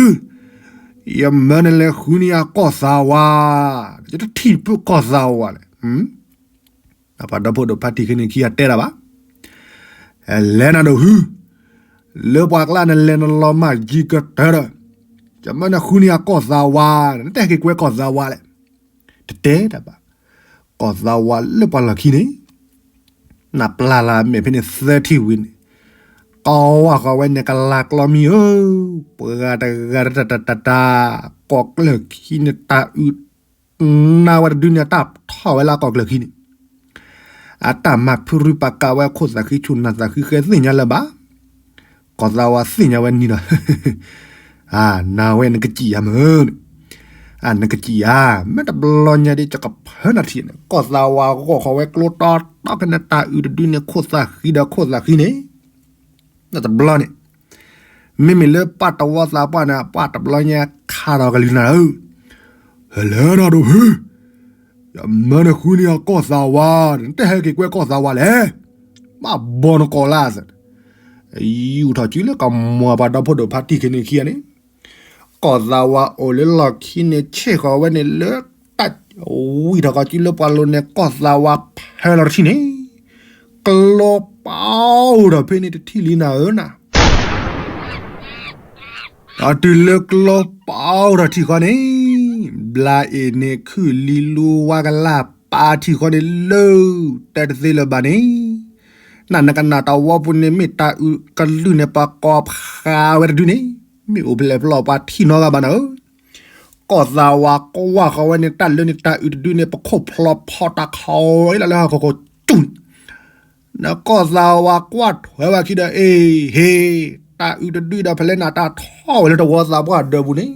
ယမၢနလဲၤဃုန့ၢ်ယၤကီၢ်သးဝး, ယတထံၣ်ဖုကီၢ်သးဝးလဲၣ် ပှၤဒီဖိဒိၣ်ဖါတံၢ်ခဲန့ၣ်ခံဂၤတဲတၢ်ဘၣ်, လဲၤနၤဒိၣ်ဖု, လၢပှၤကျါနလဲၤနလီၤမၢ်ယံၤကတၢၢ်ဒီး, ယမၢနဃုန့ၢ်ယၤကီၢ်သးဝး, နတဟဲက့ၤကွဲကီၢ်သးဝးလဲၣ်, တတဲတၢ်ဘၣ်, ကီၢ်သးဝးလၢပှၤလီၢ်ခံန့ၣ်, နပျၢ်လၢမဲာ်ဖဲန့ၣ်သၢထံၣ်ဝံၤန့ၣ်, ကီဝါဃီၤဝဲန့ၣ်ကလၤကျီမံၤဧၢ, ပှၤတဂၤတတတတတ, ကီၢ်ကျၢၢ်ခံန့ၣ်တၢ်အုၣ် နါဝဲတဒုန့ၣ် အတၢ်ထီၣ်ဝဲလၢကီၢ်ကျၢၢ်ခံန့ၣ်, အတၢ်မၤဖုရူပာ်ကးဝဲခိၣ်သးဃံဆူၣ်နၢ်သးဃံဃဲသ့ၣ်ညါလၢၤဘၣ်, ကီၢ်သးဝးသ့ၣ်ညါဝဲန့ၣ်ဒီး, နၤဝဲနကစံၣ်ယၤမ့ၢ်, နကစံၣ်ယၤ, မ့ၢ်တဘျီညါဒ်ယကဖၢနၤထံၣ်န့ၣ် ကီၢ်သးဝးဂီၢ်ဃီၤဝဲကျိတီတီခဲန့ၣ် တၢ်အုၣ်တဒုန့ၣ် ခိၣ်သးဃံဒီးခိၣ်သးဃံန့ၣ် တဘျီန့ၣ်, မ့မ့ၢ်လၢပှၤတဝီသးပှၢ်န့ၣ် ပှၤတဘျီညါခးဒီးကလုၢ်နၤဧၢ, ဟဲလဲၤနၤဒိၣ်ဖု, ယမၢနဃုန့ၢ်ယၤကီၢ်သးဝး, နတဟဲက့ၤကွဲကီၢ်သးဝးလဲၣ်, ဘၣ်ဘီနကိးလါသး, ယူၢ်ထီၣ်စုလၢကမၤပှၤဒီဖိဒိၣ်ဖါတံၢ်ခဲန့ၣ်ခံဂၤန့ၣ်, ကီၢ်သးဝးအိၣ်လၢလီၢ်ခံန့ၣ် ဆ့ၣ်ဃီၤဝဲန့ၣ်လၢတၢ်ဝံၣ်ထီၣ်ကီၢ်စုလၢပှၤလိၤန့ၣ် ကီၢ်သးဝးဖဲလီၤတထံၣ်န့ၣ်, ကျိပီဒီးဖဲန့ၣ်တထံၣ်လံနၤဧၢနၤ ဒီးတုၤလၢကျိပီဒီးထံၣ်ဃီန့ၣ်, ဘျါအ့ၣ်န့ၣ်ခုၣ်လံလူဝါကလၢ်ပာ်ထံၣ်ဃီန့ၣ်လၢ, တဲတသ့လၢၤဘၣ်န့ၣ်, နနကနၣ်တဝီပူၤန့ၣ် မ့ၢ်တၢ်အုၣ်ကလုၢ်န့ၣ် ပှၤကိးဖျါဝဲတဒုန့ၣ်, မ့ၢ်အိၣ်ဖျဲၣ်ဖျီၣ်ပှၤထံၣ်နီတဂၤဘၣ်နၤဧၢ ကီၢ်သးဝးကွၢ်ဃီၤဝဲန့ၣ် တၢ်လၢန့ၣ်တၢ်အုၣ်တဒုန့ၣ် ပခိၣ်ဖျီဖီတၢ်ခီဝဲလၢဟီၣ်ခိၣ်ခိၣ်ကၠူၣ်န့ၣ်, နကီၢ်သးဝးကွၢ်ထွဲဝဲခံဒီး အ့ၣ် ဟ့ၣ်, တၢ်အုၣ်တဒုဒီးဖဲလဲၣ်နၤတၢ်ထီၣ်ဝဲလၢတဝီသးပှၢ်ဒၢးပူၤန့ၣ်,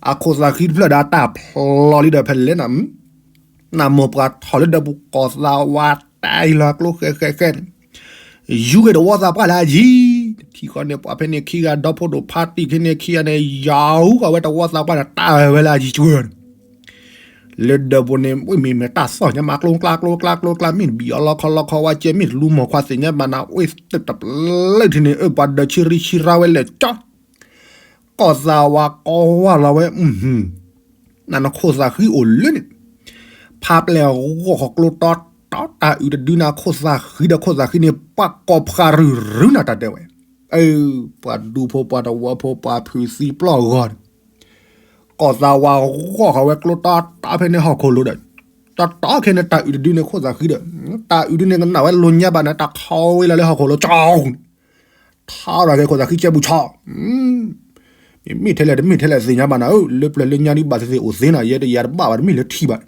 အခိၣ်သးဃံတဖျၢၣ်ဒီးတၢ်ဖျီလံဒီးဖဲလဲၣ်နၤ နမိၢ်ပှၢ်ထီၣ်လၢဒၢးပူၤ ကီၢ်သးဝးတၢ်အံၤလီၤကျိဃဲဃဲဃဲန့ၣ်, ယူၤက့ၤတဝီသးပှၢ်လၢအယံၤ, ထံၣ်ဃီန့ၣ် ပှၤဖဲန့ၣ်ခံဂၤ ဒီဖိဒိၣ်ဖါတံၢ်ခဲန့ၣ်ခံဂၤန့ၣ် ယၤဟူဃီၤဝဲတဝီသးပှၢ်န့ၣ် တၢ်ဝဲလၢအယံၤစှၤန့ၣ်, လၢဒၢးပူၤန့ၣ် ဝဲမ့ၢ်မ့ၢ်တၢ်သီၣ်ညါမး ကျိကျါကျိကျါကျိကျါ မ့ၢ်တဘံၣ်အီၤလီခီလီခီဝါကဲ မ့ၢ်တလူမီၢ်ခွါသ့ၣ်ညါဘၣ်နၤ ဝဲသ့ၣ်တပျဲၢ်ထံၣ်န့ၣ် အၢပှၤဒၢးဆံရံဆံရါဝဲလဲၣ်ကၠီ ကီၢ်သးဝးကီဝါလီၤဝဲ, နနခိၣ်သးဃံအိၣ်လၢန့ၣ်, ဖးပျဲၢ်ဂီၢ်ဃီၤကျိတီတီ တၢ်အုၣ်တဒုနၤခိၣ်သးဃံဒီးခိၣ်သးဃံန့ၣ် ပှၤကိးဖျါရုရုနၤတၢ်တဲဝဲ, အၢ ပှၤဒူဖိပှၤတဝီဖိပှၤဖုးသံပျီၢ်ဂီၤန့ၣ်, ကီၢ်သးဝးဂီၢ်ဃီၤဝဲကျိတီတီဖဲန့ၣ်ဟီၣ်ခိၣ်လိၤဒီး, တီတီခဲန့ၣ်တၢ်အုၣ်တဒုန့ၣ်ခိၣ်သးဃံဒီး, တၢ်အုၣ်ဒုန့ၣ်ကနၣ်ဝဲလိာ်ညါဘၣ်နၤ တၢ်ခီဝဲလၢဟီၣ်ခိၣ်လိၤကၠီ ထါဒီးက့ၤခိၣ်သးဃံကဲဘူးဆီ, မ့ၢ်ထဲလဲၣ်တမ့ၢ်ထဲလဲၣ်သ့ၣ်ညါဘၣ်နၤဧၢ, လၢပျၢၤလၢညါဒ်ဘၣ်သ့ၣ်သ့ၣ်အိၣ်သ့နၤ ယဲတယၤတဘၣ်ဘၣ်တမ့ၢ်လၢထံဘၣ်,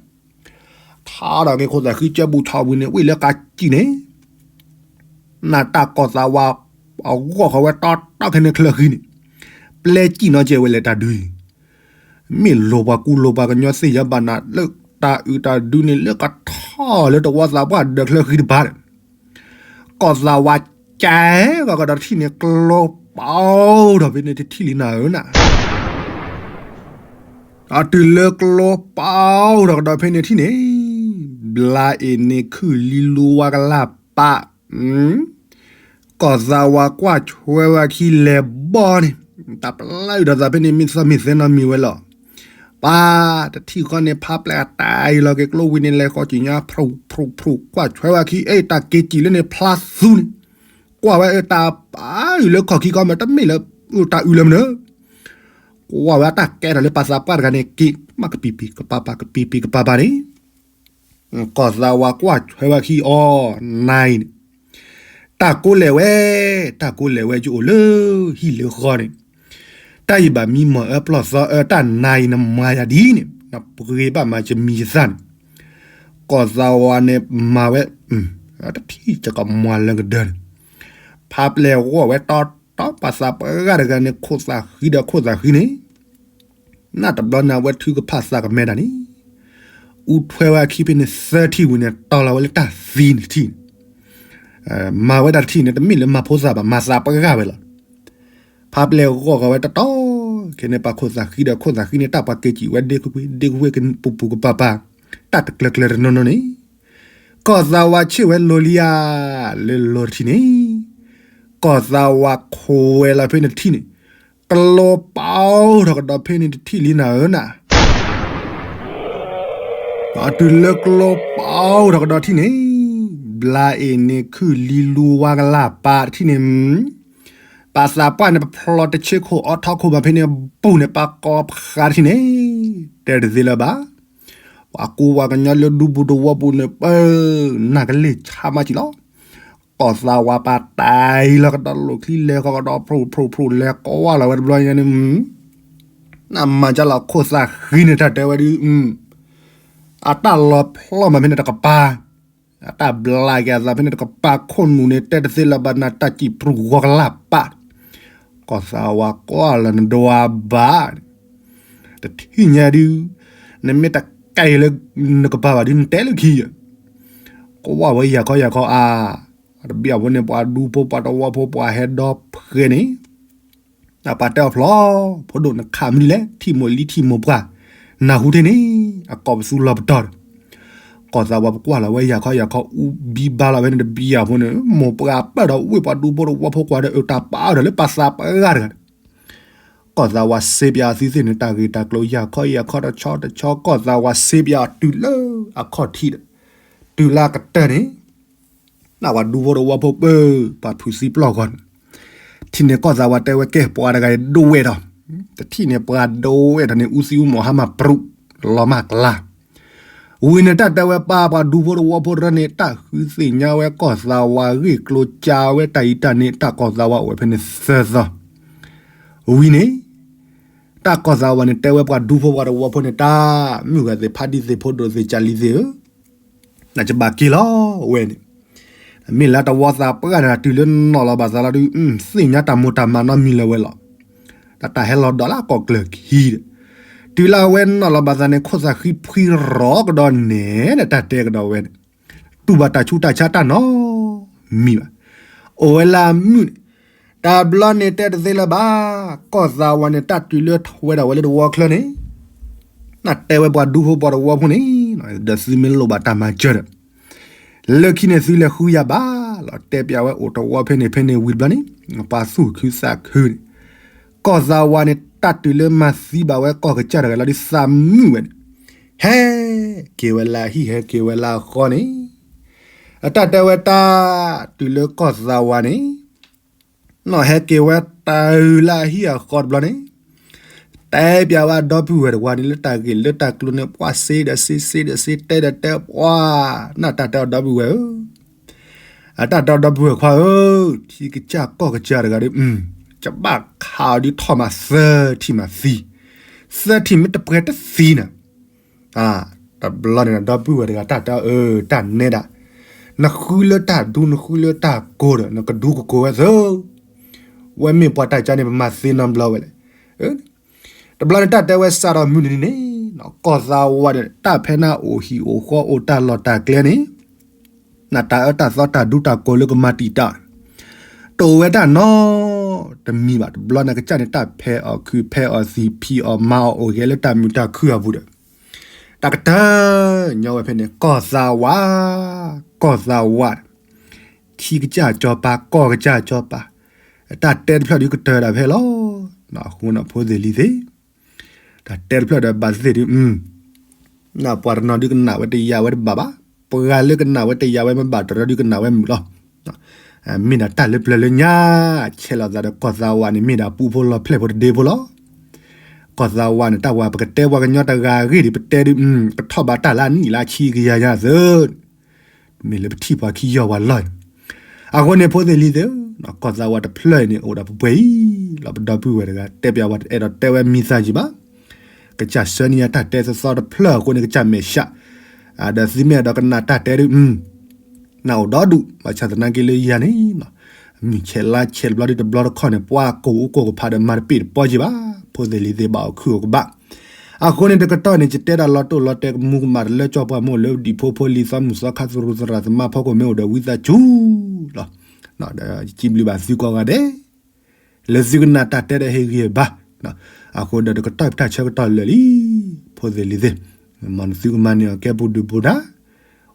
ထါဒီးက့ၤခိၣ်သးဃံကဲဘူးဆီဝံၤန့ၣ် ဝံၤလၢကးစံၣ်န့ၣ် နတၢ်ကီၢ်သးဝး အဂီၢ်ဃီၤဝဲတီတီခဲန့ၣ်ချၢဃံန့ၣ်, ပျဲစံၣ်နီၤကဲဝဲလဲၣ်တၢ်ဒုးအံၤ, မ့ၢ်လိာ်ပှၤကူလိာ်ပှၤကညီသ့ၣ်ညါဘၣ်နၤလၢတၢ်အုၣ်တၢ်ဒုန့ၣ်လၢကထီၣ်လၢတဝီသးပှၢ်ဒၢးချၢဃံတပၤဒီး ကီၢ်သးဝးကဲဂီၤကဒီးတထံၣ်န့ၣ် ကျိပီ တုၤလၢကျိပီထီၣ်ဖဲန့ၣ်တထံၣ်လံနၤဧၢနၤ, အတုၤလၢကျိပီထီၣ်ကဒီးဖဲန့ၣ်တထံၣ်န့ၣ်, ဘျါအ့ၣ်န့ၣ်ခုၣ်လံလူဝါကလၢ်ပာ် ကီၢ်သးဝးကွၢ်ဆွဲဝဲခံလဲၤဘီန့ၣ်, တၢ်ပျၢ်အုၣ်ဒီးသးဖဲန့ၣ် မ့ၢ်သီမ့ၢ်သဲနီတမံၤဝဲလီၤ. ပၢ်တထံၣ်ဃီန့ၣ် ဖးပျဲၢ်အတၢ်အံၤလီၤက့ၤကျိဝံၤန့ၣ် လဲၤဃီကံၤညါ ဖြူၣ်ဖြူၣ်ဖြူၣ် ကွၢ်ဆွဲဝဲခံ အ့ၣ် တၢ်က့ၤစံၣ်လၢန့ၣ် ဖျါသူန့ၣ်, ကွၢ်ဝဲအ့ၣ် တၢ်ပာ်အုၣ်လၢခီၣ်ခံကီမး တမ့ၢ်လၢအတၢ်အုၣ်လၢမနုၤ, ကွၢ်ဝဲအတၢ်ကဲထီၣ်လၢပှၤသးပှၢ်တဂၤန့ၣ် က့ၤမးကပံာ်ပံာ်ကပၤပၤ ကပံာ်ပံာ်ကပၤပၤန့ၣ် ကီၢ်သးဝးကွၢ်ဆွဲဝဲခံအီၤ နၤအံၤန့ၣ်, တၢ်ကိးလဲၤဝဲ, တၢ်ကိးလဲၤဝဲယအိၣ်လၢဟံၣ်လၢဃီန့ၣ်, တၢ်အံၤဘၣ်မံမီၢ်အၢပျီၢ်သီအၢ တၢ်နၤအံၤနမၤယၤဒ်န့ၣ် နပှ့ၤဘၣ်မၤယမံၤယသၣ်န့ၣ်, ကီၢ်သးဝးန့ၣ်မၤဝဲ, တထံၣ်ကကမွၤလၢကဒၢန့ၣ်, ဖးပျဲၢ်ဂီၢ်ဝဲတီတီ ပှၤသးပှၢ်တဂၤန့ၣ် ခိၣ်သးဃံဒီးခိၣ်သးဃံန့ၣ် နတဘျီန့ၣ် အဝဲထုကဖၣ်သးကမဲဒၣ်န့ၣ်, အူထွဲဝဲအခံဖဲန့ၣ်သၢထံၣ်ဝံၤန့ၣ် တီၤလီၤဝဲလၢတၢ်သံန့ၣ်တထံၣ်န့ၣ်, မၤဝဲဒၣ်တထံၣ်န့ၣ် တမ့ၢ်လၢမၤဖိသၣ်ဘၣ် မၤသးပှၢ်တဂၤဝဲလီၤ. ဖးပျဲၢ်ဂီၢ်ဂီၤဝဲတီတီ, ခဲန့ၣ် ပှၤခိၣ်သးဃံဒီးခိၣ်သးဃံန့ၣ် တၢ်ပှၤက့ၤစံၣ်ဝဲဒ့ခွ့ခွ့ ဒ့ခွ့ခွ့ကပူၤပူၤကပၤပၤ, တၢ်တကျၢၤကျၢၤတနီၤနီၤန့ၣ်, ကီၢ်သးဝးဆ့ၣ်ဝဲလိၤလံဧါ, လၢလိၤတထံၣ်န့ၣ် ကီၢ်သးဝးခိးဝဲလီၤဖဲန့ၣ်တထံၣ်န့ၣ်, ကျိပီထီၣ်ကဒီးဖဲန့ၣ်တထံၣ်လံနၤဧၢနၤ, တုၤလၢကျိပီထီၣ်ကဒီးထံၣ်န့ၣ်, ဘျါအ့ၣ်န့ၣ်ခုၣ်လံလူဝါကလၢ်ပာ်တထံၣ်န့ၣ်, ပှၤသးပှၢ်န့ၣ် ပဖျီတဆ့ခိၣ်အီထီခိၣ်ဘၣ်ဖဲန့ၣ် ပူၤန့ၣ် ပှၤကိးဖးတထံၣ်န့ၣ်, တဲတသ့လၢၤဘၣ်. ပှၤကူပှၤကညီလၢဒူပူၤသဝီပူၤန့ၣ် ပၢ်, နၢ်ကလ့ၢ်ဆါမးကံလီၤ. ကီၢ်သးဝးပာ်တၢ်အံၤလီၤကဒီးလိာ်ချံလဲၤဃီကဒီး ဖြူၣ်ဖြူၣ်ဖြူၣ်လဲၤကွၢ်လီၤဝဲတဘျီညါန့ၣ်, နမၤကလီၤခိၣ်သးဃံန့ၣ် တၢ်တဲဝဲဒုး, အတၢ်လီၤဖျီၣ်မးဖဲန့ၣ်တကပၤ, အတၢ်ဘျးက့ၤအသးဖဲန့ၣ်တကပၤ ခိၣ်နူာ်န့ၣ် တဲတသ့လၢၤဘၣ် နတၢ်စံၣ်ပြူၢ်ဂီၤကလၢ်ပာ်, ကီၢ်သးဝးကွၢ်လီၤနဒွးဘၣ် တထံၣ်ညါဒုး, နမ့ၢ်တကဲလၢနကပၤဘၣ်ဒုး နတဲလၢခံယၤ, ကွၢ်ဝဲယၤခီယၤခီအါ, တဘျီဖိန့ၣ် ပှၤဒူဖိပှၤသဝီဖိပှၤဟဲဒီဖှဲန့ၣ်, အပှၤတဲအီၤဖျီ, ဖိဒိၣ်နခးမနုၤလဲၣ် ထံၣ်မိၢ်လံထံၣ်မိၢ်ပှၢ်, နၢ်ဟူထဲန့ၣ်, အကိးပသူလီၤပတီၢ်ဒီး ကီၢ်သးဝးပကွၢ်လီၤဝဲယၤခီယၤခီ အူဘံဘါလီၤဝဲန့ၣ်တဘျီဖိန့ၣ် မိၢ်ပှၢ်ပၢၢ်ဒီးဝ့ၢ်ပှၤဒူဖိသဝီဖိကွၢ်ဒီးအတၢ်ပာ်အီၤဒီးလၢပှၤသးပှၢ်တဂၤတဂၤ ကီၢ်သးဝးစ့ပၠးအသံသ့ၣ်န့ၣ် တၢ်ဂ့ၢ်တၢ်ကျိၤယၤခီယၤခီတဆီတဆီ ကီၢ်သးဝးစ့ပၠးအီၤတုၤလၢအခီၣ်ထံးဒီး တုၤလၢအကတၢၢ်န့ၣ် နပှၤဒူဖိသဝီဖိပၢၢ် ပှၤထူၣ်သံပျီၢ်ဂီၤန့ၣ် ထံၣ်န့ၣ်ကီၢ်သးဝးတဲဝဲကဲပှၤတဂၤအံၤဒိၣ်ဝဲဒီး တထံၣ်န့ၣ်ပှၤဒိၣ်ဝဲဒီးန့ၣ် အူသံအူမီၤဟါမၢ်ပြူး လီၤမၢ်ကျါ ဝံၤန့ၣ်တၢ်တဲဝဲပၢ်ပှၤဒူဖိသဝီဖိတရၢန့ၣ် တၢ်ဃုသ့ၣ်ညါဝဲကီၢ်သးဝးဂ့ၢ်ကျိၤ ကၠါဝဲတၢ်အံၤတၢ်န့ၣ် တၢ်ကီၢ်သးဝးအိၣ်ဝဲဖဲန့ၣ်သၢသီ ဝံၤန့ၣ် တၢ်ကီၢ်သးဝးန့ၣ်တဲဝဲပှၤဒူဖိပှၤသဝီဖိန့ၣ် တၢ်မုၢ်ဂၤသ့ၣ်ဖးဒံသ့ၣ်ဖိဒိၣ်သ့ၣ်ကၢ်လံၤသ့ၣ်ဧၢ နကဘၣ်က့ၤလီၤဝဲန့ၣ် မ့ၢ်လၢတဝီသးပှၢ်န့ၣ် တုၤလၢနီၢ်လီၤဘၣ်သးလီၤဒုး သ့ၣ်ညါတၢ်မိၢ်တၢ်မၢ်နီတမံၤလၢၤဝဲလီၤ. တၢ်တၢ်ဟဲလီၤဒီးလၢအကီၢ်ကျၢၢ်ခံဒီး တုၤလၢအဝဲနီၢ်လီၤဘၣ်သးန့ၣ် ခိၣ်သးဃံဖှံရီကဒီးန့ၣ် တၢ်တဲကဒီးဝဲန့ၣ် တူၢ်ဘၣ်တၢ်ဆူးတၢ်ဆါတၢ်နီတမံၤဘၣ်. အိၣ်ဝဲလၢအမုၢ်န့ၣ် တဘျီန့ၣ်တဲတသ့လၢၤဘၣ် ကီၢ်သးဝးန့ၣ် တၢ်တုၤလၢထီၣ်ဝဲဒၣ်ဝဲလၢတဝီချၢန့ၣ် နတဲဝဲပှၤဒူဖိပှၤသဝီဖိန့ၣ် ဒီးသုမ့ၢ်လိၣ်ဘၣ်တၢ်မၤစၢၤဒီး လၢခံန့ၣ်သုလဲၤဃုယၤဘၣ်လီၤ တဲပၠးဝဲအိၣ်တဝီဖဲန့ၣ်ဖဲန့ၣ်ဝံၤတဘျီန့ၣ် ပှၤသူၣ်ခုသးခုန့ၣ် ကီၢ်သးဝးန့ၣ် တၢ်တုၤလၢမၤသံဘၣ်ဝဲကီၢ်ကစၢ်တဂၤလီၤဒုးသးမုာ်ဝဲန့ၣ် ဟဲက့ၤဝဲလၢအဟံၣ်ဟဲက့ၤဝဲလၢအဃီန့ၣ် အတၢ်တဲဝဲတၢ်တုၤလၢကီၢ်သးဝးန့ၣ် နီၢ်ဟဲက့ၤဝဲတၢ်လၢအဟံၣ်အဃီတဘျီန့ၣ် တဲပၠးဝဲအဒီပုၢ်ဝဲၢ်တဝါန့ၣ် လၢတၢ်ဂ့ၢ်လၢတၢ်ကျိၤန့ၣ် ပှၤစ့ဒီးစ့ စ့ဒီးစ့ တဲဒီးတဲ ပှၤ နတၢ်တဲအီၤဒီပုၢ်ဝဲၢ်ဧၢ, အတၢ်တဲအီၤဒီပုၢ်ဝဲၢ်ခွါဧၢ, ထံကစၢ်ကီၢ်ကစၢ်တဂၤဒီး ကဘၣ်ခးအီၤဒုးထီၣ်မးသၢထံၣ်မးသံ, သၢထံၣ်မ့ၢ်တပှဲၤတသံန့ၣ် တဘျီန့ၣ်ဒီပုၢ်ဝဲၢ်တဂၤတၢ်တဲအီၤ အၢ တၢ်နဲဒၣ်, နဃုလၢတၢ်ဒူ နဃုလၢတၢ်ကိၤဒီး နကဒူကကိၤဝဲသၢ, ဝဲမ့ၢ်ပှၤတၢ်ကါန့ၣ် ပမၤသ့နီတဘျီဝဲလဲၣ်. တဘျီန့ၣ်တၢ်တဲဝဲစးထီၣ်မုၢ်နံၤန့ၣ် ကီၢ်သးဝးန့ၣ် တၢ်ဖဲနၢ်အိၣ်ဟံၣ်အိၣ်ဃီအိၣ်တၢ်လီၢ်တၢ်ကျဲန့ၣ် နတၢ်အၢတၢ်သီတၢ်ဒူတၢ်ကိၤလၢကမၤတံာ်တာ်, တအိၣ်ဝဲတၢ်နီတ တမံၤဘၣ်. တဘျီန့ၣ်ကစၢ်န့ၣ် တၢ်ဖဲးအီၤခုးဖဲးအီၤသံး ဖံးအီၤမၤအီၤအိၣ်ဂဲၤလၢတၢ်မုာ်တၢ်ခုၣ်အပူၤဒီး တၢ်ကတၢၢ်ညီဝဲဖဲန့ၣ် ကီၢ်သးဝး, ကီၢ်သးဝး, ထံကစၢ်စီၤပၤ ကီၢ်ကစၢ်စီၤပၤ, တၢ်တဲတဖျၢၣ်ဒုးကတၢၢ်ဒၣ်ဖဲလီၤ. အဃိန့ၣ်ဖိသ့ၣ်လံၤသ့ၣ် တၢ်တဲတဖျၢၣ်ဒီးဘၣ်သ့ၣ်ဒုး ပှၤတနီၤဒုးကနၣ်ဝဲတယာ်ဝဲတဘၣ်ဘၣ်, ပှၤလၢကနၣ်ဝဲတယာ်ဝဲမ့ၢ်ဘၣ်တရီဒုးကနၣ်ဝဲမုာ်လီၤ. မ့ၢ်ဒၣ်တၢ်လၢပျၢၤလၢညါ ဆဲးလီၤသးဒီးကီၢ်သးဝးန့ၣ် မ့ၢ်ဒၣ်ပူဖိလီၤဖျဲၣ်ဖိတဒ့ဖိလီၤ. ကီၢ်သးဝးန့ၣ် တၢ်ဝဲပကတဲပှၤကညီတဂၤအဂ့ၢ်ဒ်ပတဲဒုး ကထီၣ်ဘးတၢ်လၢအနံၣ်လၢအဆံကယၤညါသၢ မ့ၢ်လၢပထံၣ်ပှၤခံယီၢ်ပှၤလီၢ်အံၤ. အဃိန့ၣ်ဖိသ့ၣ်လံၤသ့ၣ်ဧၢ, ကီၢ်သးဝးတဖျၢၣ်အံၤန့ၣ် အိၣ်ဒီးပှဲၤအံၤလီၤ. ပဒီပုၢ်ဝဲၢ်တဂၤ တဲပျးဝဲ တအဲၣ်ဒိးတဲဝဲမံၤသးယံာ်ဘၣ်. ကစၢ်ဆှၢန့ၢ်ယၤတၢ်တဲသီသီတဖျၢၣ်အဃိန့ၣ် ကစၢ်မဲာ်ဆှး, ဒီးသုမ့ၢ်အဲၣ်ဒိးကနၣ်တၢ်တဲဒုး နၢ်အိၣ်ဒီဒူၣ်, ဘၣ်ဆၣ်သနာ်က့လၢယၤန့ၣ် မုၢ်ဆဲးလါဆဲးတဘျီဒုးတဘျီတခီၣ်န့ၣ် ပှၤကိၢ်အိၣ်ကိၢ်ကဖးဒီးမၤတပ့ၢ်တပီၢ်ယံာ်ဘၣ်. ဖိသ့ၣ်လံၤသ့ၣ် ဘၣ်အိၣ်ခုၣ်အိၣ်ကဘၣ်. အဃိန့ၣ်တကတီၢ်န့ၣ် ယတဲဒၣ်လီၤတိၢ်လီၤတဲာ်ကမူကမၣ်တလၢကၠီပှၤမိၢ်လၢဒံၣ်ဖိဖိလံၤသီ မုၢ်သီခါသရူးသရၣ်သမါဖီခိၣ်မ့ၢ်အိၣ်ဒီးဝံသးစူၤလီၤ. ဒီးယစံးဘျုးဘၣ်သုကိးဂၤဒဲး လၢသုကနၣ်တၢ်တဲဒီးဟ့ၣ်ဂံၢ်ဘါ, အဃိဒီးတကတီၢ်ပတၢ်ဆၢကတီၢ်လၢာ်လံ. ဖိသ့ၣ်လံၤသ့ၣ်, မ်နသုကမၤန့ၢ်အီၤကဲပူၤဒုၣ်ပူၤဒါ,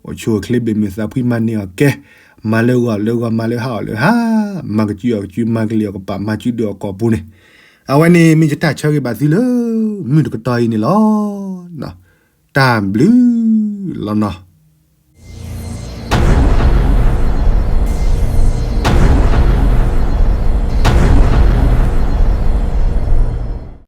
အိၣ်ဆူၣ်အိၣ်ချ့ဘၣ်မုာ်သးဖှံမၤန့ၢ်အီၤကဲ, မၤလၢဂီၤလၢဂီၤ မၤလၢဟါအီၤလၢဟါ, မၤကစုအီၤကစု မၤကလံၤအီၤကပာ် မၤစုဒုၣ်အီၤကိာ်ပူၤန့ၣ်, အဝဲန့ၣ်မ့ၢ်ယတၢ်ဆၢဂ့ၤဘၣ်သုလၢ မုၢ်တကတီၢ်အံၤန့ၣ်လီၤ. တၢ်ဘျုးလီၤနီၤ.